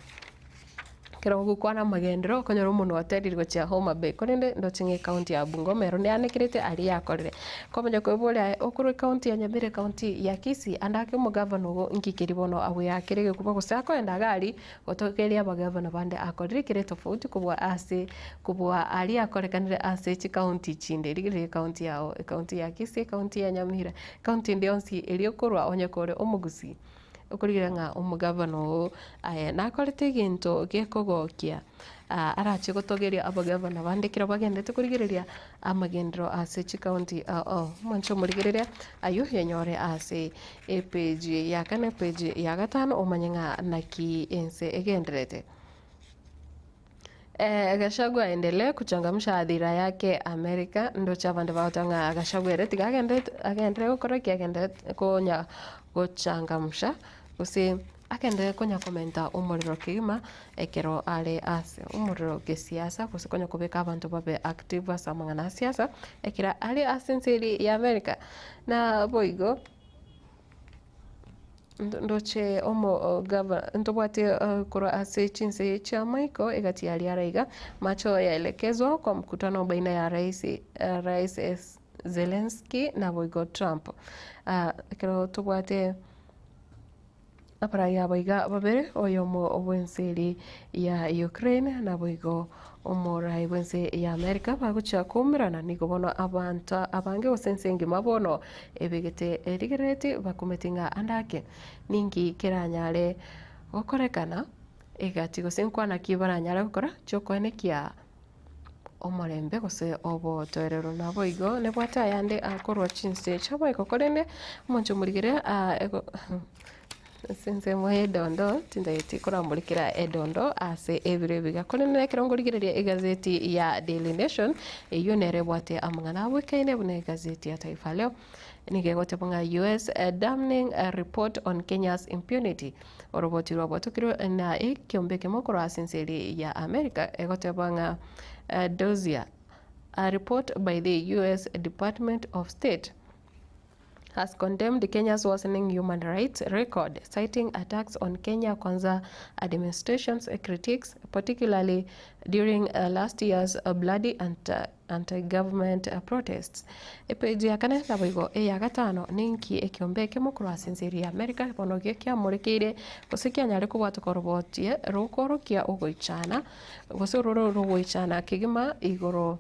[SPEAKER 1] ekero ogokwana amagenderero okonyora omonwe oterire gochia Homa Bay korende ndoche ng'a ekaunti ya Bungoma ero neanekerete aria yakorire. Komanya koiboria aye okorwa ekaunti ya Nyamira ekaunti ya Kisii ande ake omogavana ogo nki keria bono agweakera egekuba gose akoenda iga aria gotokeria abagavana bande akorire kere tofauti kobua ase kobua aria akorekanire ase chikaunti chinde. Rigereria ekaunti yao ekaunti ya Kisii ekaunti ya Nyamira ekaunti ende yonsi eria okorwa onye kore omogusii okorigereria ng'a omogavana oo aye nakorete egento gekogokia arache gotogeria abagavana bande ekero bagenderete korigereria amagenderero ase chikaunti ao. Mwanche omorigereria ayio yanyore ase epage ya kane epage ya gatano omanye ng'a naki ense egendererete. Gachagua aendelee kuchangamsha hadhira yake America, ndoche abande bagoteba ng'a Gachagua ere tiga agenderete agenderere gokora ki agenderete konya gochangamsha gose agenderere konya komenta omorero kegima ekero are ase omorero gesiasa gose konya kobeka abanto babe active ase amang'ana a siasa ekero are ase ense eria ya America. Na boigo ndoche omo gava ntobwate korwa ase chinse chia maiko egati yaria ara iga, macho yaelekezwa kwa mkutano baina ya rais rais Zelensky naboigo Trump. Ekero tobwate abarai aba iga babere, oyomo bw'ense eria ya Ukraine naboigo omorai bw'ense ya America bagochia koumerana, nigo bono abanto abange gose ense engima bono ebegete erigerereti bakumeti ng'a ande ake ninki keranyare gokorekana egati gose nkwana ki baranyare gokora chiokoenekia. omorembe gose obotoereru. Naboigo nebwate ayande akorwa chinse chiaboiko korende omonche omorigere ase ensemo ya edondo tintageti koramorikera edondo ase ebiro ebiga. Korende ekero nkorigereria egazeti ya Daily Nation eyio nere ebwate amang'ana abwekaine buna egazeti ya Taifa Leo. Nigo egoteba ng'a US damning report on Kenya's impunity. Oroboti rwabwatokirwe na ekiombe ekemo korwa ase ense eria ya America egoteba ng'a dossier, a report by the US Department of State has condemned Kenya's worsening human rights record, citing attacks on Kenya Kwanza administration's critics, particularly during last year's bloody anti-government protests. Epeji ya kane naboigo eya gatano ninki ekiombe ekemo korwa ase ense eria ya America bono kiamorekeire gose kianyare kobwatoka orobotie rokoorokia ogoichana gose ororo rogoichana kegima igoro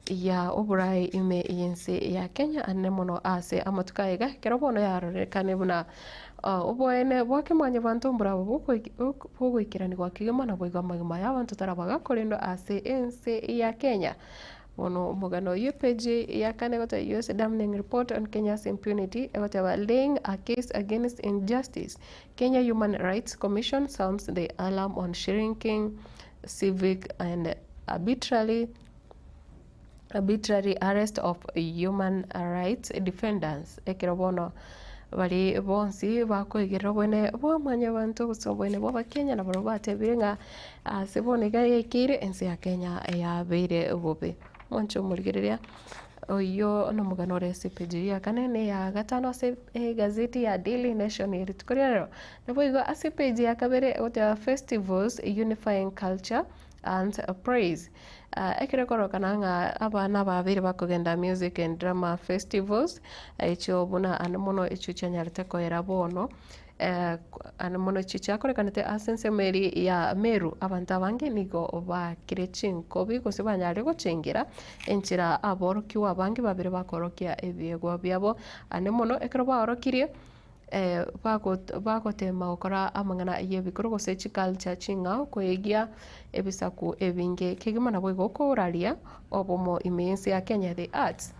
[SPEAKER 1] ya oborai ime y'ense ya Kenya anene mono ase amatuko aya iga ekero bono yarorekane buna oboene bwa kemwanyabanto mborabwo bogoikeranigwa kegima naboigo amagima y'abanto tarabaga korendwa ase ense ya Kenya. Bono omogano oyio epage ya kane egoteba US damning report on Kenya's impunity egoteba laying a case against injustice, Kenya Human Rights Commission sounds the alarm on shrinking civic and arbitrary arbitrary arrest of human rights defenders. Ekero bono bari bonsi bakoigerera obwene bwa mwanyabanto gose obwene bwa abakenya nabarobwo batebire ng'a ase bono iga yaikeire ense ya Kenya yabeire bobe. Mwanche omorigereria oyio nomogano ore ase epage eyio ya kane na eya gatano ase egazeti ya Daily Nation ya rituko ria rero. Naboigo ase epage ya kabere egoteba festivals unifying culture and praise. Ekero ekorokana ng'a abana babere bakogenda music and drama festivals, echio buna ande mono echio chianyarete koera bono, ande mono echio chiakorekanete ase ensemo eria ya Meru, abanto abange nigo bakire chinkobi gose banyarire gochengera enchera aborokigwa abange babere bakorokia ebiegwa biabo. Ande mono ekero baorokirie. Bagotema gokora amang'ana y'ebikoro gose chiculture ching'ao koegia ebisaku ebinge kegima naboigo koraria obomo ime y'ense ya Kenya The Arts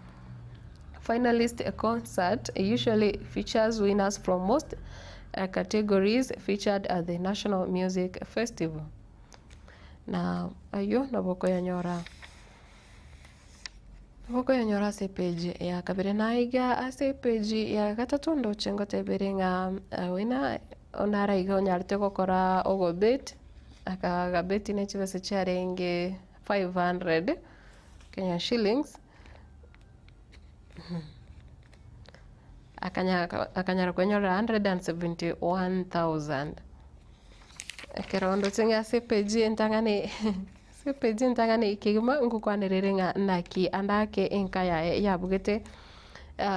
[SPEAKER 1] Finalist concert usually features winners from most categories featured at the National Music Festival. Na ayio nabo okoyanyora. Nabo okoyanyora ase epage ya kabere na iga ase epage ya gatato ndoche ngotebere ng'a wena onara iga onyarete gokora ogobet, akagabeti ne chibesa chiarenge 500 Kenya shillings, akanyara kwenyorera 171,000. Ekero ndoche ng'a ase epage entang'ani. Ase epeji entang'ani kegima ngokwanerere ng'a naki ande ake enka yaye yabugete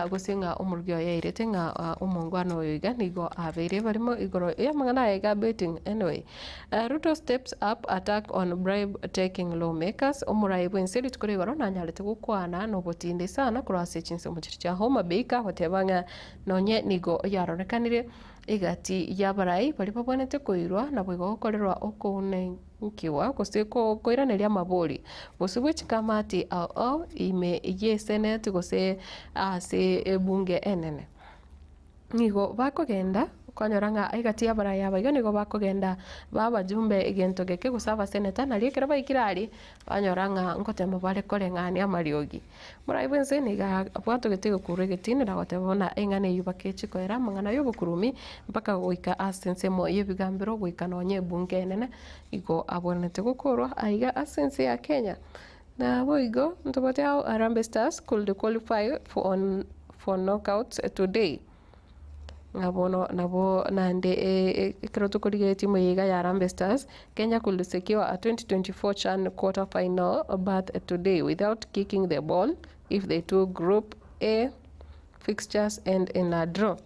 [SPEAKER 1] gose ng'a omorugi oye yairete ng'a omongwana oyo iga nigo abeire barimo igoro y'amang'ana aya iga betting anyway. Ruto steps up attack on bribe taking lawmakers, omorai bw'ense rituko ria igoro nanyarete gokwana nobotindi sana korwa ase chinsemo chiria chia Homa Bay kagoteba ng'a nonye nigo yarorekanire egati y'abarai baria babwenerete koirwa naboigo gokorerwa okoune. Nkiwa, gose koiraneria amabori, gose bwe chikamati ao ao ime y'eseneti gose ase ebunge enene. Nigo bakogenda okonyora ng'a egati y'abarai aba iga nigo bakogenda babajumbe egento geke gose abaseneta nario ekero baikire aria, banyora ng'a ngotema bare koreng'ania amariogi. Morai bwense nigo abwatogete egekuro egetindi na goteba buna eng'ana eyio bakechi koera amang'ana y'obokurumi mpaka goika ase ensemo y'ebigambero goika nonya ebunge enene igo abwenerete gokorwa aiga ase ense ya Kenya. Naboigo ntobwate how Harambee Stars could qualify for on for knockouts today. Ng'a bono nabo naende ekero tokorigereria etimu eye iga ya Harambee Stars, Kenya could secure a 2024 Chan quarter final berth today without kicking the ball if the two Group A fixtures end in a draw.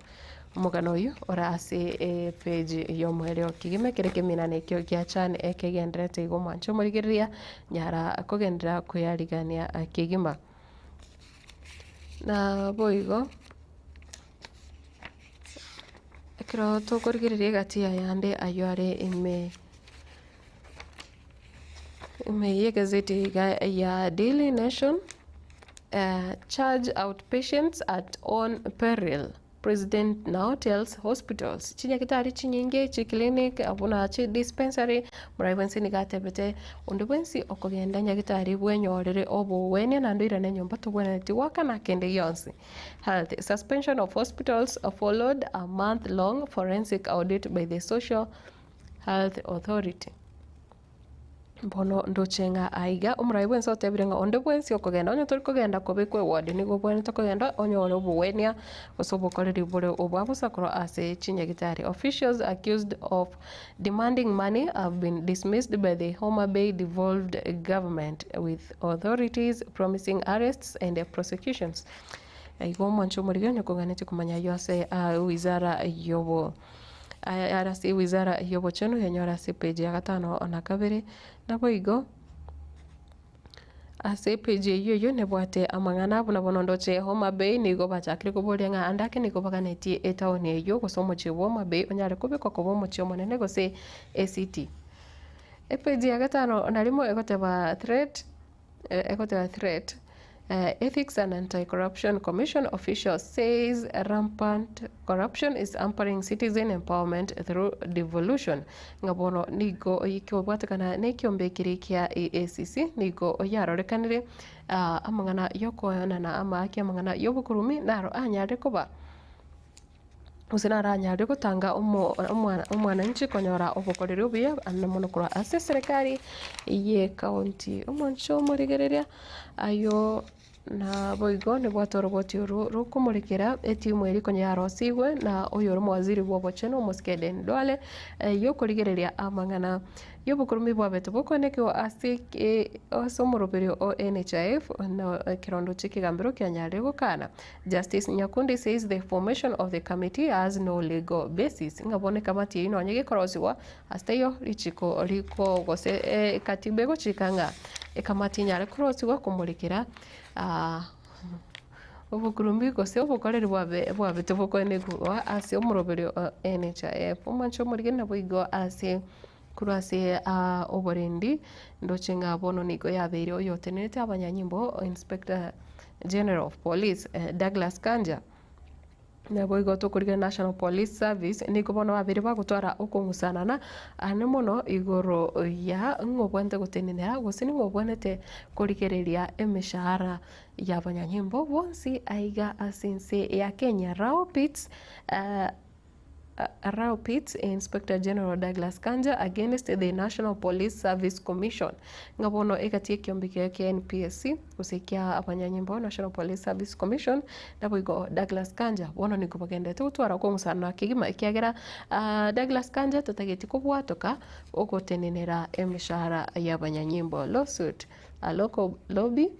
[SPEAKER 1] Omogano oyio ore ase epage y'omoerio kegima ekere ekeminana ekio gia Chan ekegendererete igo mwanche omorigereria nyara kogenderera koyarigania kegima. Naboigo. Ekero tokorigereria egati y'ayande ayio are ime Ime y'egazeti iga ya Daily Nation, Charge outpatients at own peril, President now tells hospitals. Chinyagitari chinyinge, chiclinic, buna chidispensary, morai bwensi nigo atebete onde bwensi okogenda nyagitari bwenyorere obogwenia naende oirane nyomba tobwenereti goakana kende gionsi. Health, Suspension of hospitals followed a month long forensic audit by the Social Health Authority. Bono ndoche ng'a aiga omorai bwensi otebire ng'a onde bwensi okogenda onye tori kogenda kobekwa eward nigo obwenerete kogenda onyore obogwenia gose obokoreri bore obwa bosa korwa ase chinyagitari. Officials accused of demanding money have been dismissed by the Homa Bay devolved government with authorities promising arrests and prosecutions. Igo omwancho omorigia onye koganetie komanya ayio ase wizara yobo. Aya are ase ewizara y'obochenu, yanyore ase epeji ya gatano na kabere. Naboigo ase epeji eyio eyio nebwate amang'ana buna bono ndoche Homa Bay nigo bachakire koboria ng'a ande ake nigo baganetie etaoni eyio gose omochie bwa Homa Bay onyare kobekwa koba omochie omonene gose ecity. Epeji ya gatano na rimo egoteba threat egoteba threat Ethics and Anti-Corruption Commission official says rampant corruption is hampering citizen empowerment through devolution. Ng'a bono nigo kobwatekana na ekiombe keria kia EACC nigo yarorekanire amang'ana yokoenana amaaki amang'ana yobokurumi naro anyare koba. Gose naranyare gotanga omwananchi konyora obokoreri obuya ande mono korwa ase eserekari y'ecounty. Omonche omorigereria ayio naboigo nibwate oroboti orwo rokomorekera etimu eria konya yarosigwe na oyore omowaziri bw'obochenu omosike Aden Duale yokorigereria amang'ana y'obokorumi bwabete bokoenekiwa ase ase omoroberio o NHIF na ekerondo chi'ekegambero kianyarire gokana. Justice Nyakundi says the formation of the committee has no legal basis ng'a bono ekamati eyio nonye gekorosiwa ase taiyo richiko riko gose ekatiba egochika ng'a ekamati enyare korosiwa komorekera obokurumbi gose obokoreri bwabe bwabete bokoenigwa ase omoroberio o NHIF. Omwancho omorige naboigo ase korwa ase oborendi ndoche ng'a bono nigo yabeire oyotenerete abanyanyimbo Inspector General of Police Douglas Kanja, naboigo tokorigia National Police Service nigo bono babere bagotwara okong'usanana ane mono igoro ya ng'a obwenerete gotenenera gose ning'o obwenerete korigereria emeshahara y'abanyanyimbo bonsi aiga ase ense ya Kenya. Rao Pitts. Rao pits Inspector General Douglas Kanja against the National Police Service Commission ng'a bono egati ekiombe kiaye kia NPSC gose kia abanyanyimbo National Police Service Commission naboigo Douglas Kanja bono nigo bagenderete gotwara okong'usana kegima ekiagera Douglas Kanja tatageti kobwatoka ogotenenera emeshahara y'abanyanyimbo. Lawsuit, A local lobby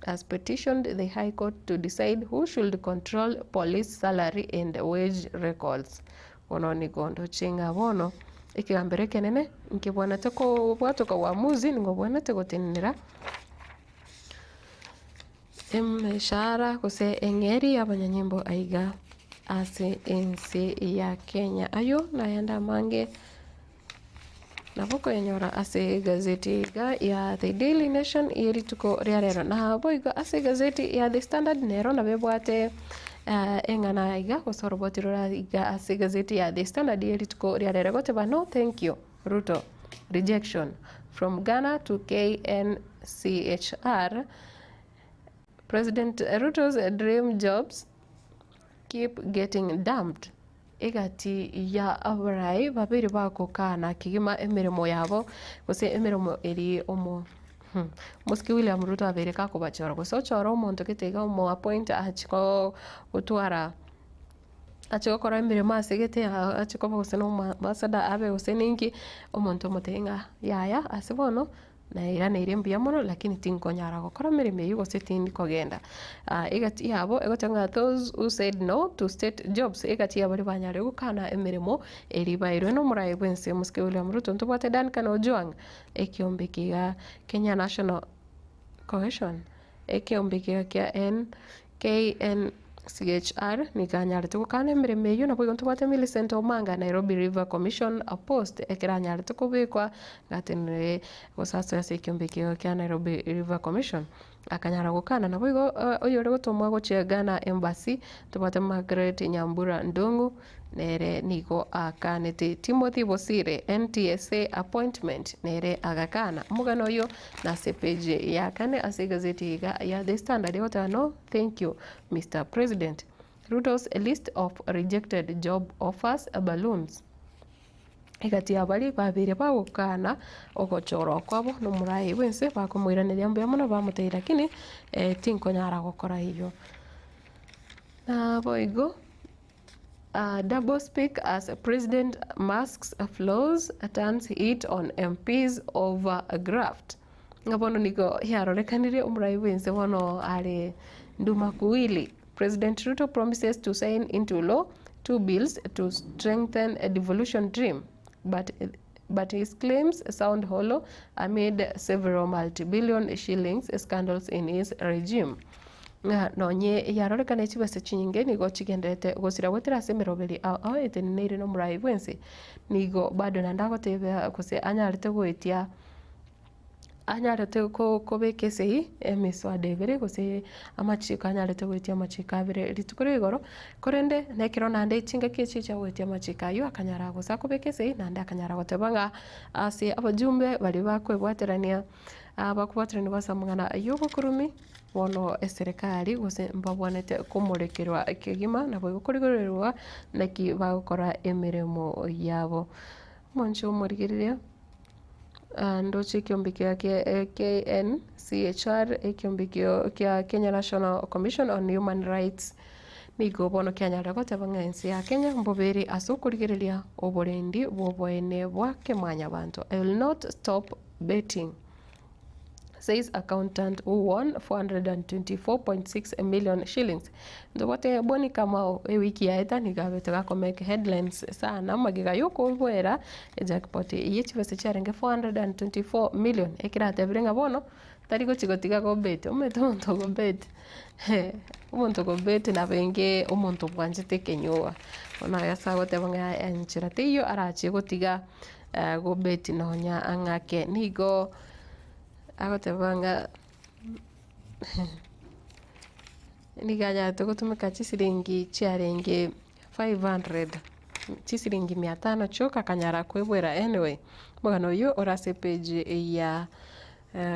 [SPEAKER 1] has petitioned the High Court to decide who should control police salary and wage records. Bono nigo ndoche ng'a bono ekegambero ekenene nkebwanete kobwatoka uamuzi nigo obwenerete gotenenera emeshahara gose eng'eri y'abanyanyimbo aiga ase ense ya Kenya. Ayio nayande amange. Nabo okoyenyora ase egazeti iga ya The Daily Nation ye rituko ria rero. Naboigo ase egazeti ya The Standard nero nabo ebwate eng'ana iga gose oroboti rore iga ase egazeti ya The Standard ye rituko ria rero egoteba no thank you Ruto rejection from Ghana to KNCHR President Ruto's dream jobs keep getting dumped. Egati ya abarai babere bagokana kegima emeremo yabo gose emeremo eria omo Omosike William Ruto abeire gakobachora gose ochore omonto gete iga omo appoint ache gotwara ache gokora emeremo ase gete ache koba gose na omo ambassador abe gose ninki omonto omotebie ng'a yaya ase bono Nairaneirie mbuya mono lakini tinkonyara gokora emeremo eyio gose tindi kogenda. Egati yabo egoteba ng'a those who said no to state jobs, egati ya baria banyarire gokana emeremo eria bairwe nomorai bwense omosike William Ruto. Ntobwate Duncan Ojwang, ekiombe kiga Kenya National Cohesion, ekiombe kiga kia NKNCHR. CHR nigo anyarete gokana emeremo eyio naboigo ntobwate Millicent Omanga Nairobi River Commission post ekero anyarete kobekwa gatenenire gose asoe ase ekiombe ekio kia Nairobi River Commission akanyara gokana naboigo oyore gotomwa gochia Ghana Embassy ntobwate Margaret Nyambura Ndung'u nere nigo akanete Timothy Bosire NTSA appointment nere agakana. Omogano oyio nase page ya kane ase egazeti iga ya The Standard egoteba no thank you Mister President. Ruto's list of rejected job offers balloons. Egati ya baria babeire bagokana ogochorwa kwabo nomoraai bwense bakomoiraneria mbuya mono bamotebia lakini tinkonyara gokora eyio. Naboigo Double speak as President masks flaws turns heat on MPs over graft. Ng'a bono nigo yarorekanire omorai bwense bono are ndumakuwili. President Ruto promises to sign into law two bills to strengthen a devolution dream but but his claims sound hollow amid several multi-billion shillings scandals in his regime. Ng'a nonye yarorekane chibesa chinyinge nigo chigendererete gosira goetera ase emeroberi ao ao eteneneire nomorai bwense, nigo bado naende agotebia gose anyarete goetia anyarete kobeka esegi emiswada ebere gose amachiko anyarete goetia amachiko abere rituko ria igoro, korende nekero naende chingaki echi chia goetia amachiko aywo akanyara gose akobeka esegi naende akanyara goteba ng'a ase abajumbe baria bakoebwaterania bakobwateraniwa ase amang'ana aywo obokorumi. Bono eserekari gose mbabwanete komorekerwa kegima naboigo korigererwa naki bagokora emeremo yabo. Omonche omorigereria ndoche ekiombe kia KNCHR ekiombe ekio kia Kenya National Commission on Human Rights nigo bono kianyarire goteba ng'a ense ya Kenya mbobe ere ase okorigereria oborendi bwa oboene bwa kemwanyabanto. I will not stop betting. Says accountant who won 424.6 million shillings. Ntobwate Bonny Kamau ewiki yaeta nigo abete gakomake headlines sana magega yokoboera ejackpot ye chibesa chiarenge 424 million ekero atebire ng'a bono tari gochi gotiga gobet omanyete omonto ogobet omonto ogobet nabenge omonto bwanchete ekenyugwa bono ase agoteba ng'a enchera teiyo arachie gotiga gobet nonya ng'ake nigo. Agoteba ng'a nigo anyarete gotumeka chisiringi chiarenge 500, chisiringi mia tano chioka akanyara koebwera anyway. Omogano oyio ore ase epage ya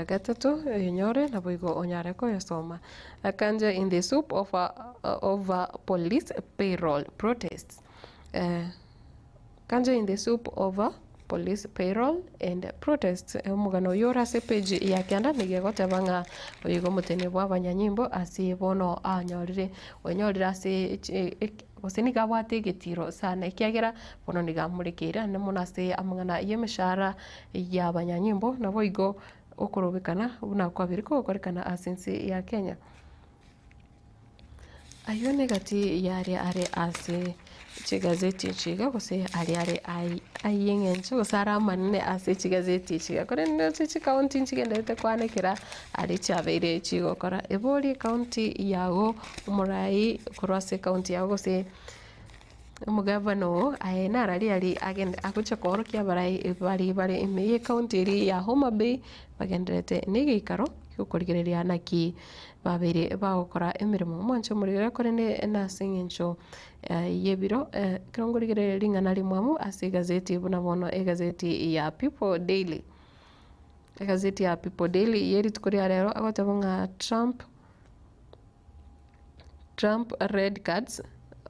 [SPEAKER 1] gatato oyonyore naboigo onyare koyosoma. Akanja in the soup of over police payroll protests. Kanja in the soup over police payroll and protests. Omogano oyio ore ase page ya kianda nigo egoteba ng'a oyo igo omoteni bwa abanyanyimbo ase bono anyorire onyorire ase gose nigo abwate egetiro sana ekiagera bono nigo amorekeire ande mono ase amang'ana ya emeshahara ya abanyanyimbo naboigo okorobekana buna kwabeire kogokorekana ase ense ya Kenya. Ayio negati y'aria are ase chigazeti echi iga gose aria are ay'eng'encho gose are amanene ase chigazeti echi iga. Korende ase chikaunti nchigendererete koanekera aria chiabeire chigokora. Ebori ekaunti yago omorai korwa ase ekaunti yago gose omogavana oo aye nararia aria agende agocha koorokia abarai baria bare ime y'ekaunti eria ya Homa Bay bagendererete na egeikaro giokorigereria naki babeire bagokora emeremo. Omwanche omorero korende nase eng'encho y'ebiro ekero nkorigereria ring'ana rimwamu ase egazeti buna bono egazeti ya People Daily. Egazeti ya People Daily ye rituko ria rero agoteba ng'a Trump Trump red cards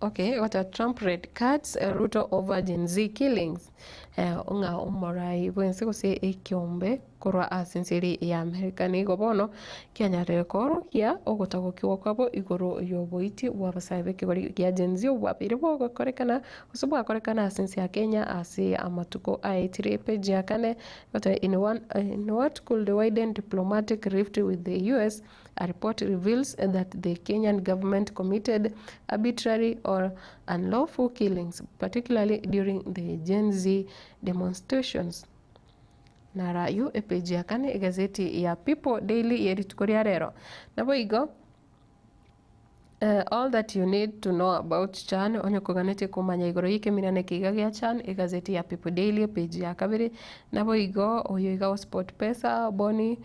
[SPEAKER 1] okay goteba Trump red cards Ruto over Gen Z killings ng'a omorai bwensi gose ekiombe korwa ase ense eria ya America nigo bono kianyarire koorokia ogotagokigwa kwabo igoro yoboiti bwa abasae b'ekegori gia Gen Z obwabeire bogokorekana gose bwakorekana ase ense ya Kenya ase amatuko aetire epage ya kane goteba in one in what could widen diplomatic rift with the US A report reveals that the Kenyan government committed arbitrary or unlawful killings, particularly during the Gen Z demonstrations. Naro ayio epeji ya kane egazeti ya People Daily ye rituko ria rero. Naboigo. All that you need to know about Chan, onye koganetie komanya igoro y'ekeminane keiga gia Chan, egazeti ya People Daily epage ya kabere, naboigo oyo iga o SportPesa Bonny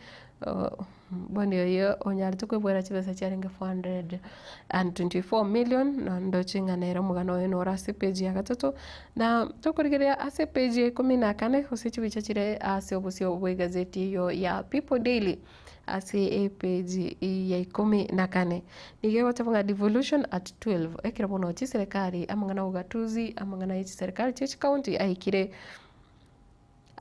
[SPEAKER 1] Bonny oyo onyarete koebwera chibesa chiarenge 424 million, na ndoche ng'a nere omogano oye noro ase epage ya gatato, na tokorigereria ase epage ya ikomi na kane gose chibicha chire ase obosio bwa egazeti eyio ya People Daily. Ase epeji ya ikomi na kane nigo egoteba ng'a devolution at 12 ekero bono chiserekari amang'ana ugatuzi amang'ana ye chiserekari chie chikaunti aikire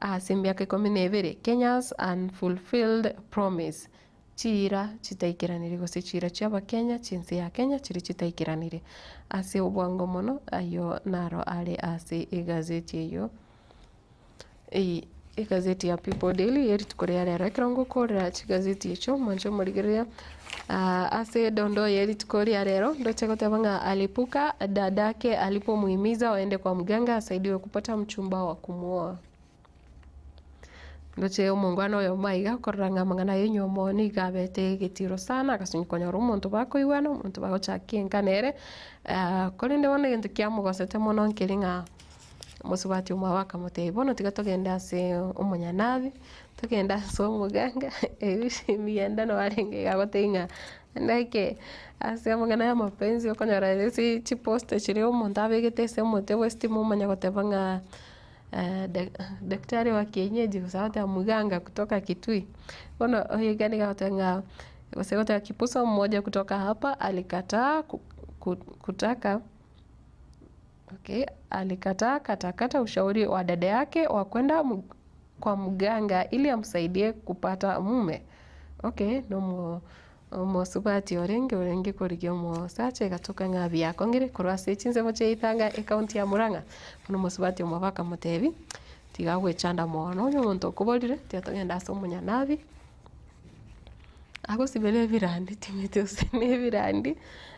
[SPEAKER 1] ase emiaka ikomi na ebere Kenya's unfulfilled promise chiira chitaikeranirie gose chiira chia abakenya chiense ya Kenya chiria chitaikeranirie ase obwango mono ayio naro are ase egazeti eyio. Egazeti ya People Daily ye rituko ria rero. Ekero ngokorera chigazeti echio mwanche omorigereria ase edondo ye rituko ria rero ndoche goteba ng'a alipuka dadake alipomuhimiza waende kwa mganga asaidiwe kupata mchumba wa kumuoa. Ndoche omongwana oyomo aiga okorora ng'a amang'ana aya enyomo nigo abete egetiro sana agasinywa konyora omonto bakoigwana omonto bagochakia enka nere korende bono egento kiamogosete mono nkeri ng'a. Omosubati omwabo akamotebia, Bono tiga togende ase omonyanabi, togende ase omoganga, emiyanda nabo arenge iga agotebia ng'a like ase amang'ana ya mapenzi okonyora ase chiposter chiria omonto abegete ase omote bwa estima omanye goteba ng'a daktari wa kienyeji gose agoteba mganga kutoka Kitui. Bono oyo iga nigo agoteba ng'a gose goteba kipusa mmoja kutoka hapa alikataa kutaka. Okay, alikataa katakata ushauri wa dada yake wa kwenda kwa mganga ili amsaidie kupata mume. Okay, nomo omosubati orenge orenge korigia omosacha egatoka ng'a biakong'ire korwa ase chinsemo chia Ithanga ecounty ya Murang'a. Bono omosubati omwabo akamotebia, tiga gwechanda mono onye omonto okoborire tiga togende ase omonyanabi. Agosibera ebirandi timeti gose na ebirandi,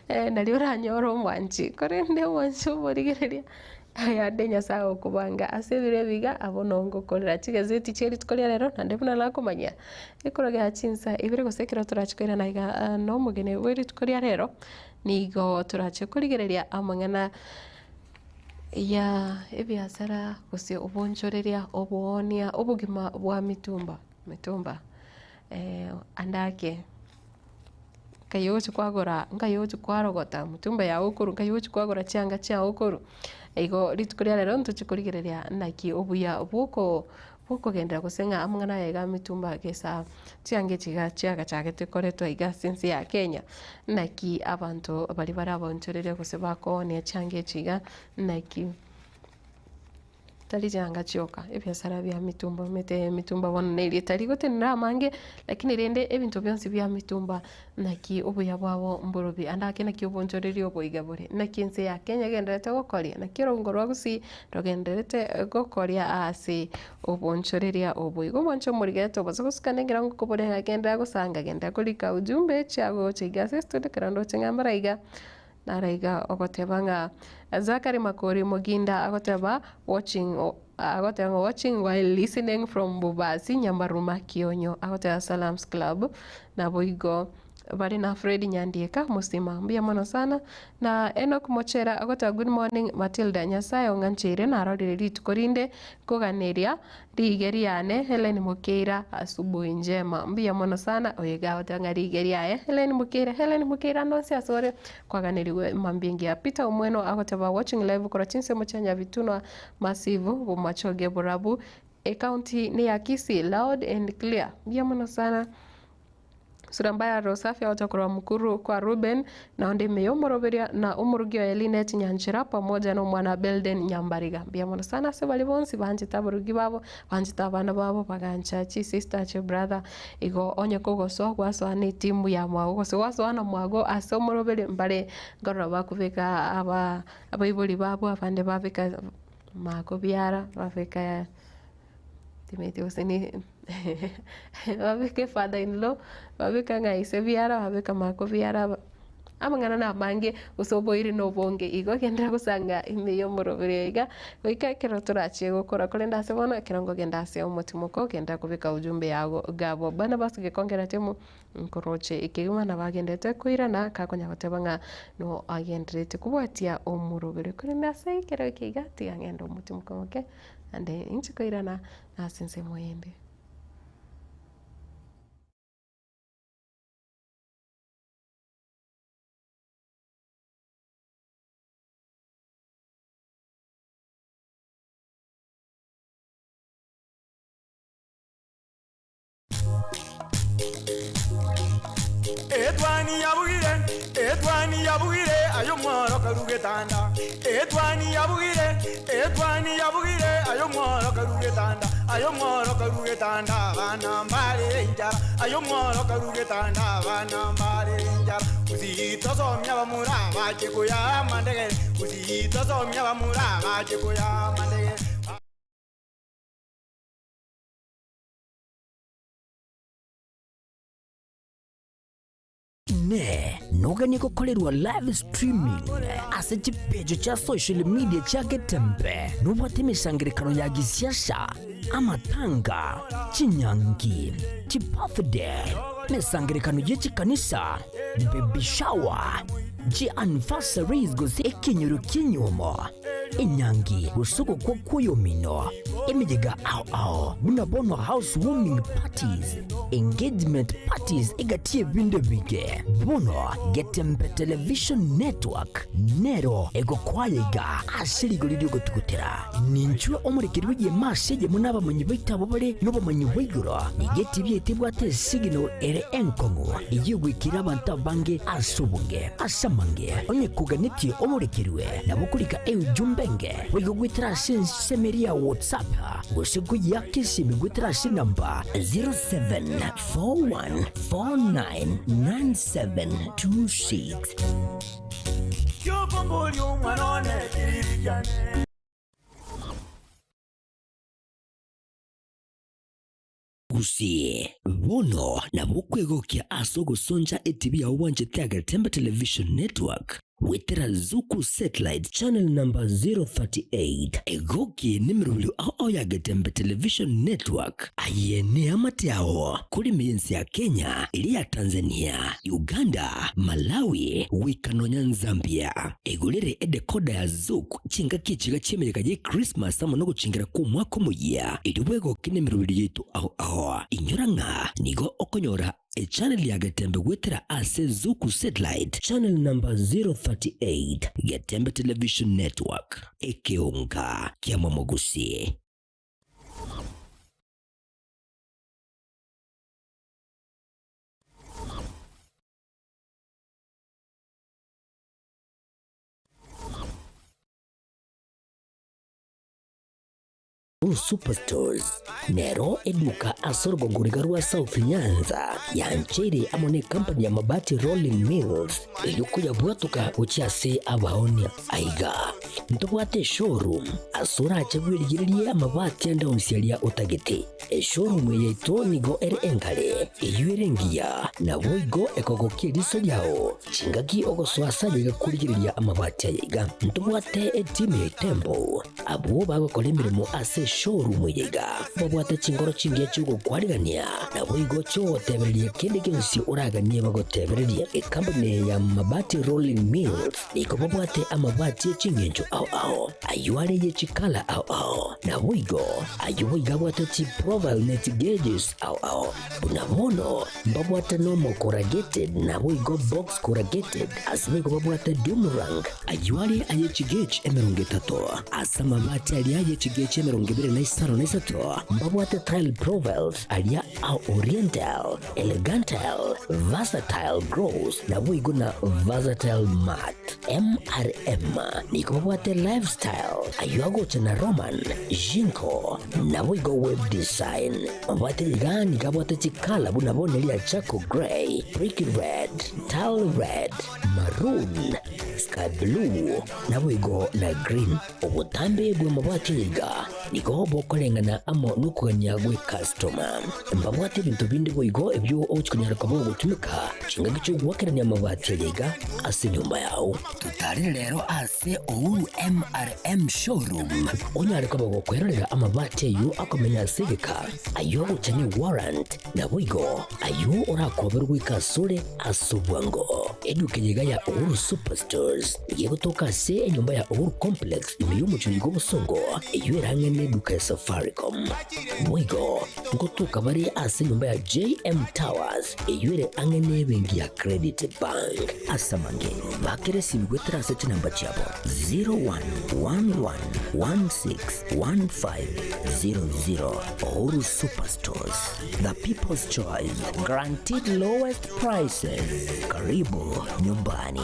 [SPEAKER 1] nario oranyore omwanchi, korende omwanchi omorigereria ayande Nyasaye agokobanga ase ebiro ebi iga abwo noo ngokorera chigazeti chia rituko ria rero naende buna nakomanyia, ekorogera chinsa ibere gose ekero torache koirana iga na omogeni bwe rituko ria rero, nigo torache korigereria amang'ana ya ebiasara gose obonchoreria, oboonia, obogima bwa mitumba mitumba. Ande ake, nkai ogochia kwagora nkai ogochia kwarogota mitumba yago okorwa nkai ogochia kwagora chianga chiago okorwa. Igo rituko ria rero ntochie korigereria naki obuya bwoko bwokogenderera gose ng'a amang'ana aya iga mitumba gesa chianga echi iga chiagachagete koretwa iga ase ense ya Kenya, naki abanto baria bare abaonchoreria gose bakoonia chianga echi iga naki. Tari chianga chioka, ebiasara bia mitumba omanyete emitumba bono na erieta rigotenena amange, lakini rende ebinto bionsi bia mitumba naki obuya bwabo mborobi ande ake naki obonchoreria oboiga bore, naki ense ya Kenya egendererete gokoria, naki orogongo rwa Gusii rogendererete gokoria ase obonchoreria obo. Igo omwancho omorigerete obase gosukana ekero ngokoboria ng'a genderera gosanga, genderera korika ujumbe chiagocha iga ase estudio ekero ndoche ng'a mbare iga. Naro iga ogoteba ng'a Zachary Makori Muginda agoteba watching agoteba ng'a watching while listening from Bobasi Nyamaruma Kionyo agoteba Salams Club naboigo bare na Fred Nyandieka Musima mbuya mono sana na Enock Mochera agoteba good morning Matilda Nyasaye ong'ancheire narorire rituko rinde nkoganeria Riige riane Hellen Mokeira Asubuhi njema mbuya mono sana oyo iga agoteba ng'a riige riaye Hellen Mokeira Hellen Mokeira ande onsi ase ore kwaganeriwe mambia engiya Peter Omweno agoteba watching live korwa chinsemo chia Nyabitunwa Massive Bomachoge Borabu ecounty ne ya Kisii loud and clear mbuya mono sana. Sura mbaya Rosafi agocha korwa Mukuru kwa Ruben, na onde ime y'omoroberio na omorugi oye Linet Nyanchera pamoja nomwana Belden Nyambariga. Mbuya mono sana ase baria bonsi banchete abarugi babo, banchete abana babo, bagancha chisister, chibrother, igo onye kogosoa gwasoa na etimu ya mwago gose gwasoa na mwago ase omoroberio mbare nkorora bakobeka aba abaibori babo abande babeka makobiara babeka. Timanyeti gose ni babeke father in law, babeke ng'a ise biara, babeke mako biara, Amang'ana namange, gose oboiri nobonge, igo genderera gosanga ime y'omoroberi iga, goika ekero torachie gokora. Korende ase bono, ekero nkogenda ase omotimoko, genderera kobeka ujumbe yago iga abwo. Barnabas gekongera temu, nkoroche ekegima nabo agenderete koirana, kakonya goteba ng'a no agendererete kobwatia omoroberi. Korende ase ekero eke iga, tiga ngende omotimoko moke, naende inche koirana ase ensemo eyende.
[SPEAKER 13] Etwani yabugire, etwani yabugire, aye omworo karu getanda. Etwani yabugire, etwani yabugire, aye omworo karu getanda. Aye omworo karu getanda, abana mbare enchara. Aye omworo karu getanda, abana mbare enchara. Gusii tosomia abamura bache koyaa amandegere. Gusii tosomia abamura bache koyaa amandegere.
[SPEAKER 19] Inee! Noganie gokorerwa live streaming ase chipecho chia social media chia Getembe? Nobwate emesangererekano ya gisiasa, amatanga, chinyangi, chibirthday, emesangererekano ye chikanisa, baby shower, chianniversaries gose ekenyoro ki'enyuomo? Enyangi gose ogokwa kw'oyomino, emeyega ao ao buna bono house warming parties, engagement parties egati y'ebinto ebinge. Bono Getembe Television Network nero egokoaya iga ase rigori ri'ogotugutera. Ninchwe omorekeri bw'egeema ase eyemo n'abamanyi baito abwo bare nobomanyi bwa igoro. Nigo etibi yaito ebwate esignal ere enkong'u eyio egoikera abanto abange ase obonge. Ase amange, onye koganetie omorekerwe, nabo okorika eujumbe enge boigo goetera ase ensemo eria ya WhatsApp gose koyiaka esimi goetera ase enamba 0741499726.
[SPEAKER 13] Kiokomboria omwana one kiriri kiane.
[SPEAKER 19] Gusii, bono nabo okwegokia ase ogosoncha etibi yao bwanchete Agetembe Television Network goetera Zuku Satellite channel number 038. Egokie nemerobio ao ao ya Getembe Television Network. Aye neamate ao korema ense ya Kenya, eria ya Tanzania, Uganda, Malawi goika nonya Nzambia. Egorere edecoder ya Zuku chingaki echiga chi'emeyega ye Christmas amo nogochingera kw'omwaka omoyia, erio bwegoke nemeroberi yaito ao ao. Inyora ng'a nigo okonyora echannel ya Getembe goetera ase Zuku Satellite channel number 038, Getembe Television Network, ekeonga ki'amamogusi. Superstores nero eduka ase orogongo riga rwa South Nyanza yancheire amo ne company ya Mabati Rolling Mills erio koyabwatoka gochia ase abaonia. Aiga ntobwate eshowroom ase orache bwerigererie amabati ande onsi aria otagete. Eshowroom eye yaito nigo ere engare, eyio ere engiya, naboigo ekogokia eriso riao. Chingaki ogosoa ase aye iga korigereria amabati aye iga. Ntobwate etimu ya Itembo, abwo bagokora emeremo ase eshowroom eye iga. Babwate chingoro chingiya chi'ogokwarigania, naboigo chi'ogotebereria kende gionsi oraganie bagotebererie. Ekampuni eye ya Mabati Rolling Mills nigo babwate amabati e ching'encho ao ao, ayio are ye chikala ao ao, naboigo ayio boigo abwate chiprofile ne chigeges ao ao. Buna bono Mbabwate nomo corrugated naboigo box corrugated, ase boigo babwate doom rank, ayio are aye chigech 30, ase amabati aria aye chigech 25, mbabwate tile profiles aria a oriental, elegantal, versatile gross, naboigo na versatile matte. MRM nigo babwate lifestyle, ayio agocha na Roman, Jinko, naboigo web design. Mabwate iga nigo abwate chikala buna bono eria charcoal grey, brick red, tile red, maroon, sky blue, naboigo na green. Obotambe bw'amabati aya iga Nigo bokoreng'ana amo nokogania gw'ekastoma. Mbabwate ebinto binde boigo ebio ogochia konyara koba ogotumeka chingaki chi'ogoakerania amabati aria iga ase enyomba yao. Totarire rero ase Uhuru MRM Showroom onyare koba gokwerorera amabati ayio akomenya ase egeka, ayio agocha ne warrant, naboigo ayio orakoberwe goika asore ase obwango. Eduka eye iga ya Uhuru Superstores nigo egotoka ase enyomba ya Uhuru Complex ime y'omochie oiga obosongo, eyio erang'e neduka ya Safaricom. Boigo ngotoka bare ase enyomba ya JM Towers eyio ere ang'e nebenki ya Credit Bank. Ase amange, bakera esimi goetera ase chinamba chiabo 0111161500. Uhuru Superstores, the people's choice, guaranteed lowest prices. Karibu nyumbani.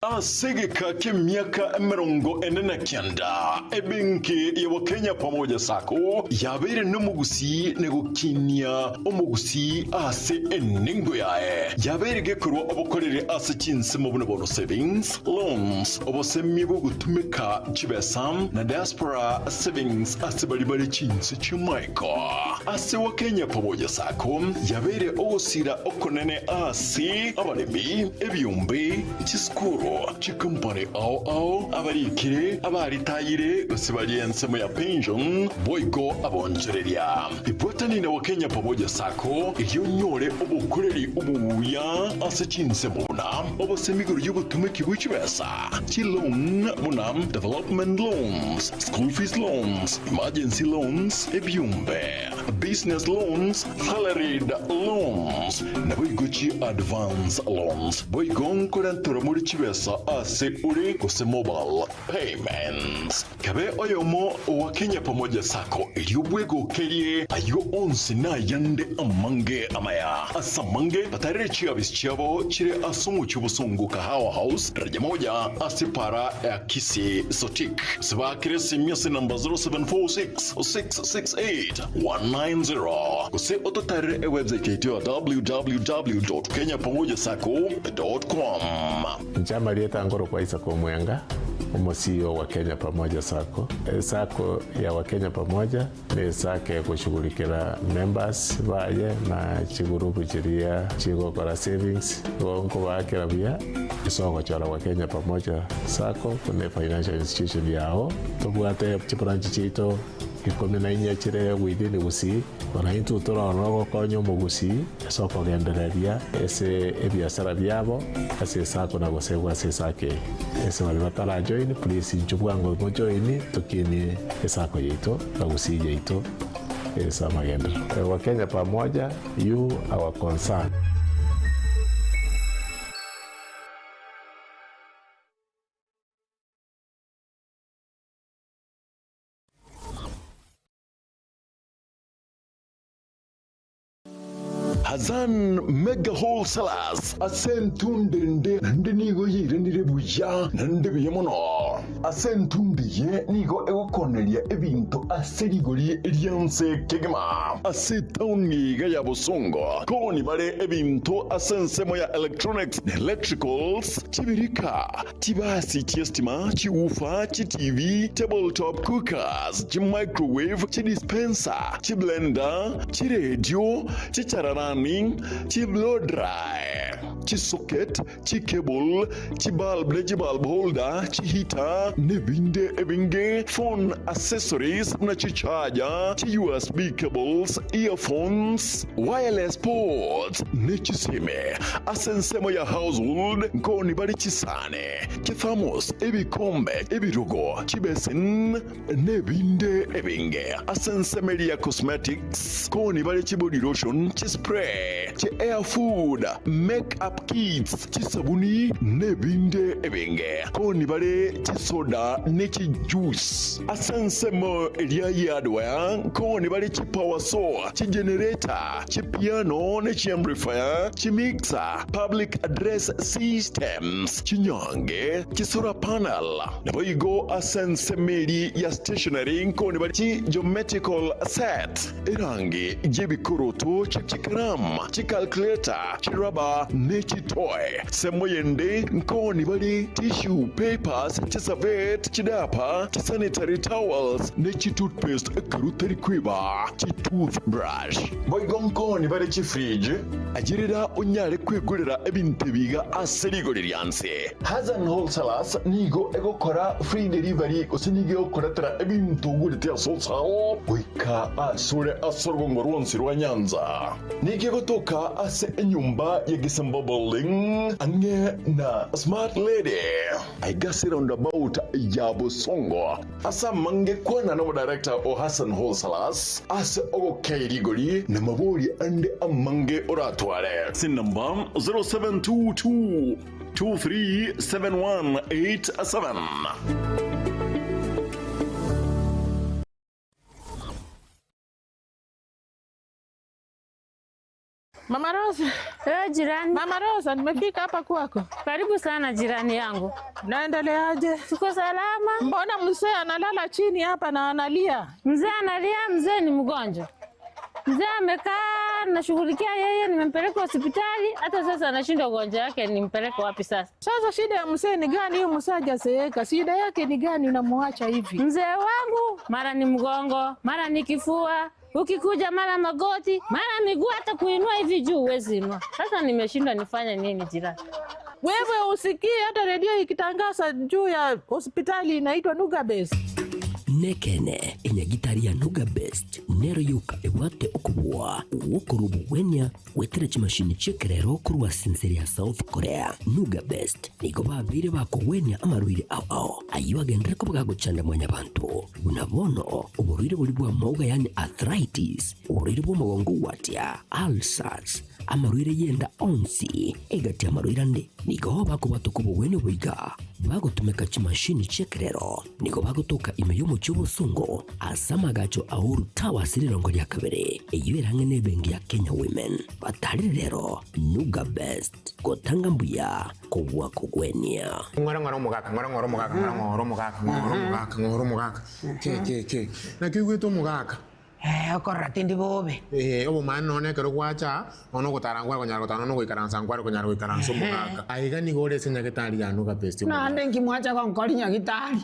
[SPEAKER 8] Ase egeka ki'emiaka 49, ebenki ya Wakenya Pamoja Sacco yabeire nomogusii na gokinia omogusii ase enengo yaye. Yabeire gekorwa obokoreri ase chinsemo buna bono savings, loans, obosemi bw'ogotumeka chibesa na diaspora savings ase baria bare chinse chi'amaiko. Ase Wakenya Pamoja Sacco yabeire ogosira okonene ase abaremi, ebiombe, Chisukuru, chikompani ao ao, abarikire, abaritayire, gose baria ensemo ya pension, boigo abonchoreria. Ibwatani na Wakenya Pamoja Sacco erio onyore obokoreri obuya ase chinsemo buna obosemi igoro y'obotumeki bwe chibesa, chiloan buna development loans, school fees loans, emergency loans, ebiombe, business loans, Salaried loans, naboigo chi advance loans, boigo nkorenterwa more chibesa ase ore gose mobile payments. Kabe oyomo owa Kenya Pamoja Sacco erio bwegokerie ayio onsi na ayande amange amaya. Ase amange batarere chiabisi chiabo chire ase omochie obosongo Kahawa House, daraja moja ase para ya Kisii Sotik. Gose baakere esimi ase namba 0746 668 190 gose ototarere ewebsite yaito ya www.kenyapamojasacco.com.
[SPEAKER 9] Inche amarieta nkorokwa Isaac Omwenga, omo CEO wa Kenya Pamoja Sacco. Esacco ya Wakenya Pamoja ne esacco egoshughulikera members baye na chigurupu chiria chigokora savings, igo nkobaakera buya ase ogochora Wakenya Pamoja Sacco buna efinancial institution yao. Tobwate chibranch chiaito 14 chire within Gusii, bono intwe tore ororo gokonya omogusii ase okogendereria ase ebiasara biabo ase esako na gosegwa ase esako eye. Ase baria batara join please inchuo bwango mojoini tokinie esako yaito na Gusii yaito ase amagenderero. Wakenya pamoja, you our concern.
[SPEAKER 8] Hassan Mega Wholesalers ase entundo ende naende nigo yairanire buya naende buya mono. Ase entundo eye nigo egokoneria ebinto ase rigori ri'ense kegima. Ase etaoni iga ya Bosongo koni bare ebinto ase ensemo ya electronics na electricals, chibirika, Chibasi chi'estima, chiwoofer, chiTV, table top cookers, chimicrowave, chidispenser, chiblender, chiredio, chichararani, chiblow dry, chisocket, chicable, chibulb ne chibulb holder, chiheater, nebinde ebinge, phone accessories buna chicharger, chi-USB cables, earphones, wireless ports, ne chisime. Ase ensemo ya household nkoni bare chisani, chithermos, ebikombe, ebirogo, chibesin, nebinde ebinge. Ase ensemo eria ya cosmetics nkoni bare chibody lotion, chispray, chi hair food, make up kits, chisabuni, nebinde ebinge. Nkoni bare. chisoda ne chijuice. Ase ensemo eria y'hardware nkoni bare chipower saw, chigenerator, chipiano ne chiamplifier, chimixer, public address systems, chinyange, chisolar panel. Naboigo ase ensemo eria ya stationery nkoni bare chigeometrical set, erangi y'ebikoroto, chikaramu, chicalculator, chirubber ne chitoy. Ensemo yende nkoni bare tissue papers, chiservette, chidiaper, chisanitary towels, ne chitoothpaste ekero tari kweba chitoothbrush. Boigo nkoni bare chifridge, ayerera onyare kwegorera ebinto ebi iga ase rigori rianse. Hassan Wholesalers nigo egokora free delivery gose nigo egokoretera ebinto ogorete ase wholesale goika asore ase orogongo rwonsi rwa Nyanza. Nigo egotoka ase enyomba ya Gisembo Building ang'e na Smart Lady aiga ase roundabout ya Bosongo. Ase amange kwana nomodirector o Hassan Wholesalers ase ogokei rigori na mabori ande amange oratware. Ase enamba 0722 237187.
[SPEAKER 14] Mama Rosa.
[SPEAKER 15] Eh, jirani.
[SPEAKER 14] Mama Rosa, nimefika hapa kwako.
[SPEAKER 15] Karibu sana jirani yangu.
[SPEAKER 14] Naendeleaje?
[SPEAKER 15] Tuko salama.
[SPEAKER 14] Mbona mzee analala chini hapa na analia?
[SPEAKER 15] Mzee analia, mzee ni mgonjwa. Mzee amekaa, nashughulikia yeye, nimempeleka hospitali, hata sasa anashindwa ugonjwa wake, nimpeleke wapi sasa?
[SPEAKER 14] Sasa shida ya mzee ni gani? Huyu mzee hajazeeka, shida yake ni gani unamuacha hivi?
[SPEAKER 15] Mzee wangu mara ni mgongo, mara ni kifua, ukikuja mara magoti, mara miguu, hata kuinua hivi juu huwezi inua. Sasa nimeshindwa nifanye nini jirani?
[SPEAKER 14] Wewe usikii hata redio ikitangaza juu ya hospitali inaitwa Nuga Base.
[SPEAKER 19] Nekene enyagitari ya Nuga Best nero yoka ebwate okobua gwokorwa obogwenia gwetera chimashini chi'ekerero korwa ase ensere ya South Korea. Nuga Best nigo babeire bakogwenia amarwaire ao ao ayio agenderere koba gagochanda mwanyabanto buna bono oborwaire boria bw'amauga yaani arthritis, oborwaire bw'omogongo gwatia, ulcers, Amarwaire y'enda onsi egati y'amarwaire ande nigo bakobwatoka obogwenia oboiga bagotumeka chimashini chi'ekerero. Nigo bagotoka ime y'omochie obosongo ase amagacho a Uhuru Towers rirongo ria kabere, eyio ere ang'e n'ebenki ya Kenya Women. Batarire rero Nuga Best, gotanga mbuya kobua kogwenia.
[SPEAKER 16] Ng'ora ng'ora omogaka, ng'ora ng'ora omogaka, ng'ora ng'ora omogaka, ng'ora omogaka, ng'ora omogaka. Ke ke ke. Naki oigwete omogaka?
[SPEAKER 17] Ee, okorora tindi bobe.
[SPEAKER 16] Ee, obomaene nonya ekero gwacha aa, nonya ogotara nkware konyara gotara, nonya ogoikaransa nkware konyara goikaransa omogaka. Aiga nigo ore ase nyagetari ya Nuga Best omogaka.
[SPEAKER 17] Naende nki mwacha gonkori nyagitari?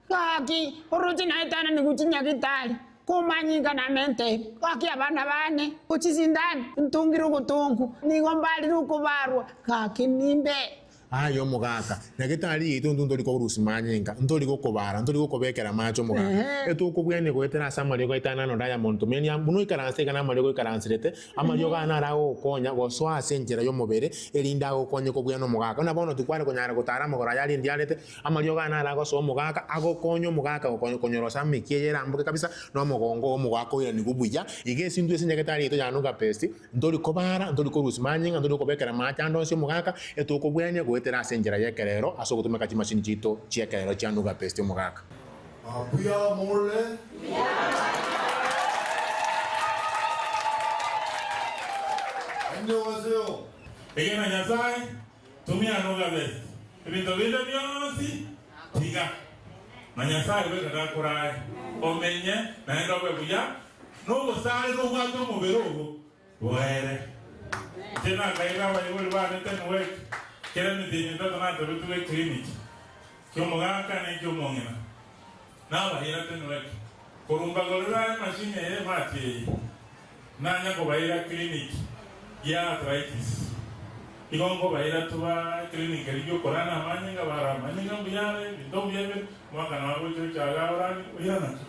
[SPEAKER 17] Gaki, oroche naetananigwe chinyagitari, komanyinga namente, gaki abana bane, ochisindani, ntungire ogotongu, nigo mbarire okobarwa, gaki nimbe.
[SPEAKER 16] Aye omogaka, nyagetari yaito intwe ntori korusia manyinga, ntori gokobara, ntori gokobekera amache omogaka. Etokobwania goetera ase amariogo aito ane anonde ayamonto menia, buna oikaranse iga namariogo oikaranserete, amariogo aya naro agogokonya gosoa ase enchera y'omobere, erinde agokonye kobwena omogaka. Buna bono tikware konyara gotara amagoro aya arende arete, amariogo aya naro agosoa omogaka, agokonye omogaka konyorosa emekia eye eramboke kabisa, na omogongo oo omogaka oiranigwe buya. Iga ase intwe ase nyagetari yaito ya Nuga Best, Ntori kobara, ntori korusia manyinga, ntori kobekera amache ande onsi omogaka, etokobwenia goetera ase enchera y'ekerero ase ogotumeka chimashini chiaito chi'ekerero chia Nuga Paste omogaka.
[SPEAKER 25] Mbuya more? Annyeonghaseyo.
[SPEAKER 26] Egena Nyasae, tumia Nuga Best. Ebinto binde bionsi tiga, na Nyasae bweka gakorae omenye naende obe buya. Nobosare nobwate omobere obo boere. Inche nakaira abaibori bane Tenwek, kera emetienyi etato natebetwe eclinic ki'omogaka na eki'omong'ina. Nabaira Tenwek, korwa mbagorera emachine eye ebati eye, nanya kobaira clinic ya arthritis. Igo nkobaira toba eclinic eria y'okorana amanyinga, bara amanyinga mbuya are, ebinto mbuya bire, omwaka nabo agocha ocha iga orani, oirana.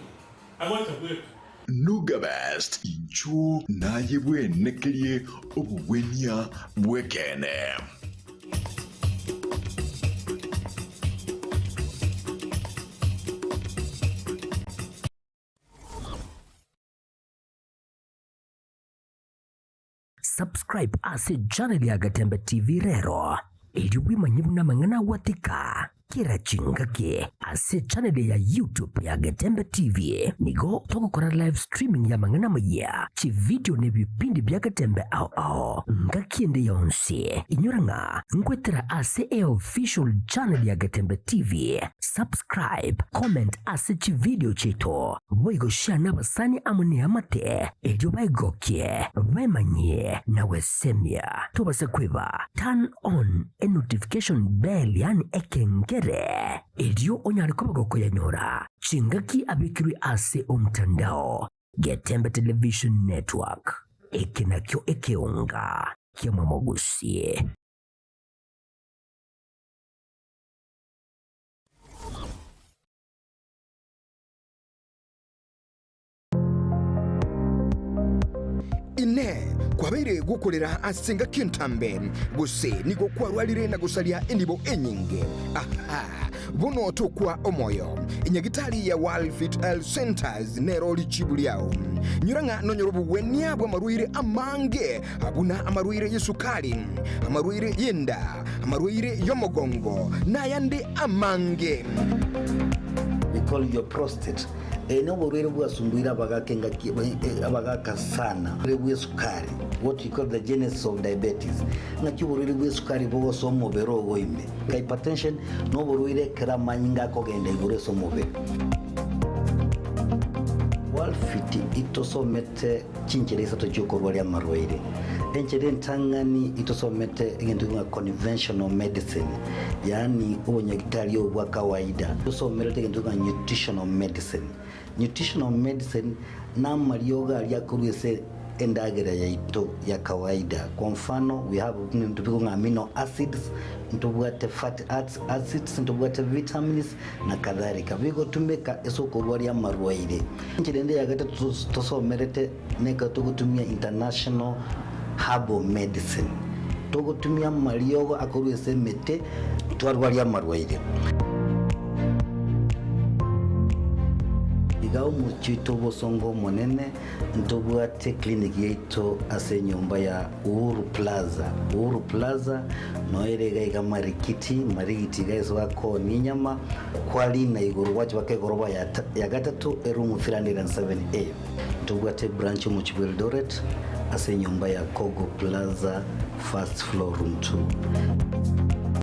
[SPEAKER 26] Agocha bweka.
[SPEAKER 8] Nuga Best, inchuo naye bwenekerie obogwenia bw'ekeene.
[SPEAKER 19] Subscribe ase channel ya Gatembe TV rero, erio bwemanye buna amang'ana agwatika. Kera chingaki ase echaneli ya YouTube ya Getembe TV nigo togokora live streaming y'amang'ana amayia, chividio na ebipindi bia Getembe ao ao ngaki ende yonsi. Inyora ng'a nkwetera ase eofficial channel ya Getembe TV. Subscribe, comment ase chividio chiaito, boigo share nabasani amo neamate erio baegokie, baemanyie na gwesemia. Tobasa kweba turn on enotification bell yaani ekengere, erio onyare koba gokoyanyora chingaki abekirwe ase omtandao. Getembe Television Network, eke nakio ekeonga ki'omomogusi.
[SPEAKER 27] Inee! Kwabeire gokorera ase engaki entambe, gose nigo kwarwarire na gosaria enibo enyinge? Aha! Bono tokwa omoyo. Enyagitari ya World Health Centers nero richibu riao. Nyora ng'a nonyore obogwenia bw'amarwaire amange, buna amarwaire y'esukari, amarwaire y'enda, amarwaire y'omogongo, na ayande amange.
[SPEAKER 3] We call your prostate. Eye noborwaire bwasumbuire abagaka engaki abagaka sana. Oborwaire bw'esukari, what we call the genesis of diabetes. Ng'aki oborwaire bw'esukari bogosoa omobere ogo ime. Hypertension noborwaire ekero amanyinga akogenda igoro ase omobere. Walfit itosomete chinchera isato chiokorwaria amarwaire. Enchera entang'ani itosomete egento ng'a conventional medicine, yaani obonyagitari obo bwa kawaida. Tosomerete egento ng'a nutritional medicine. Nutritional medicine namariogo aria akorwa ase endagera yaito ya kawaida. Kwa mfano we have ebinto bikong'a amino acids, ntobwate fatty acids, ntobwate vitamins na kadhalika. Bigotumeka ase okorwaria amarwaire. Enchera ende ya gatato tosomerete nekero togotumia international herbal medicine. Togotumia amariogo akorwa ase emete twarwaria amarwaire. Iga omochie oito obosongo omonene ntobwate clinic yaito ase enyomba ya Uhuru Plaza. Uhuru Plaza noyo ere iga iga Marikiti, Marigiti iga ase bakoonia enyama, kwarina igoro gwacha baka egoroba ya gatato eroom 307A. Ntobwate ebranch omochie bwa Eldoret ase enyomba ya Kogo Plaza first floor room 2.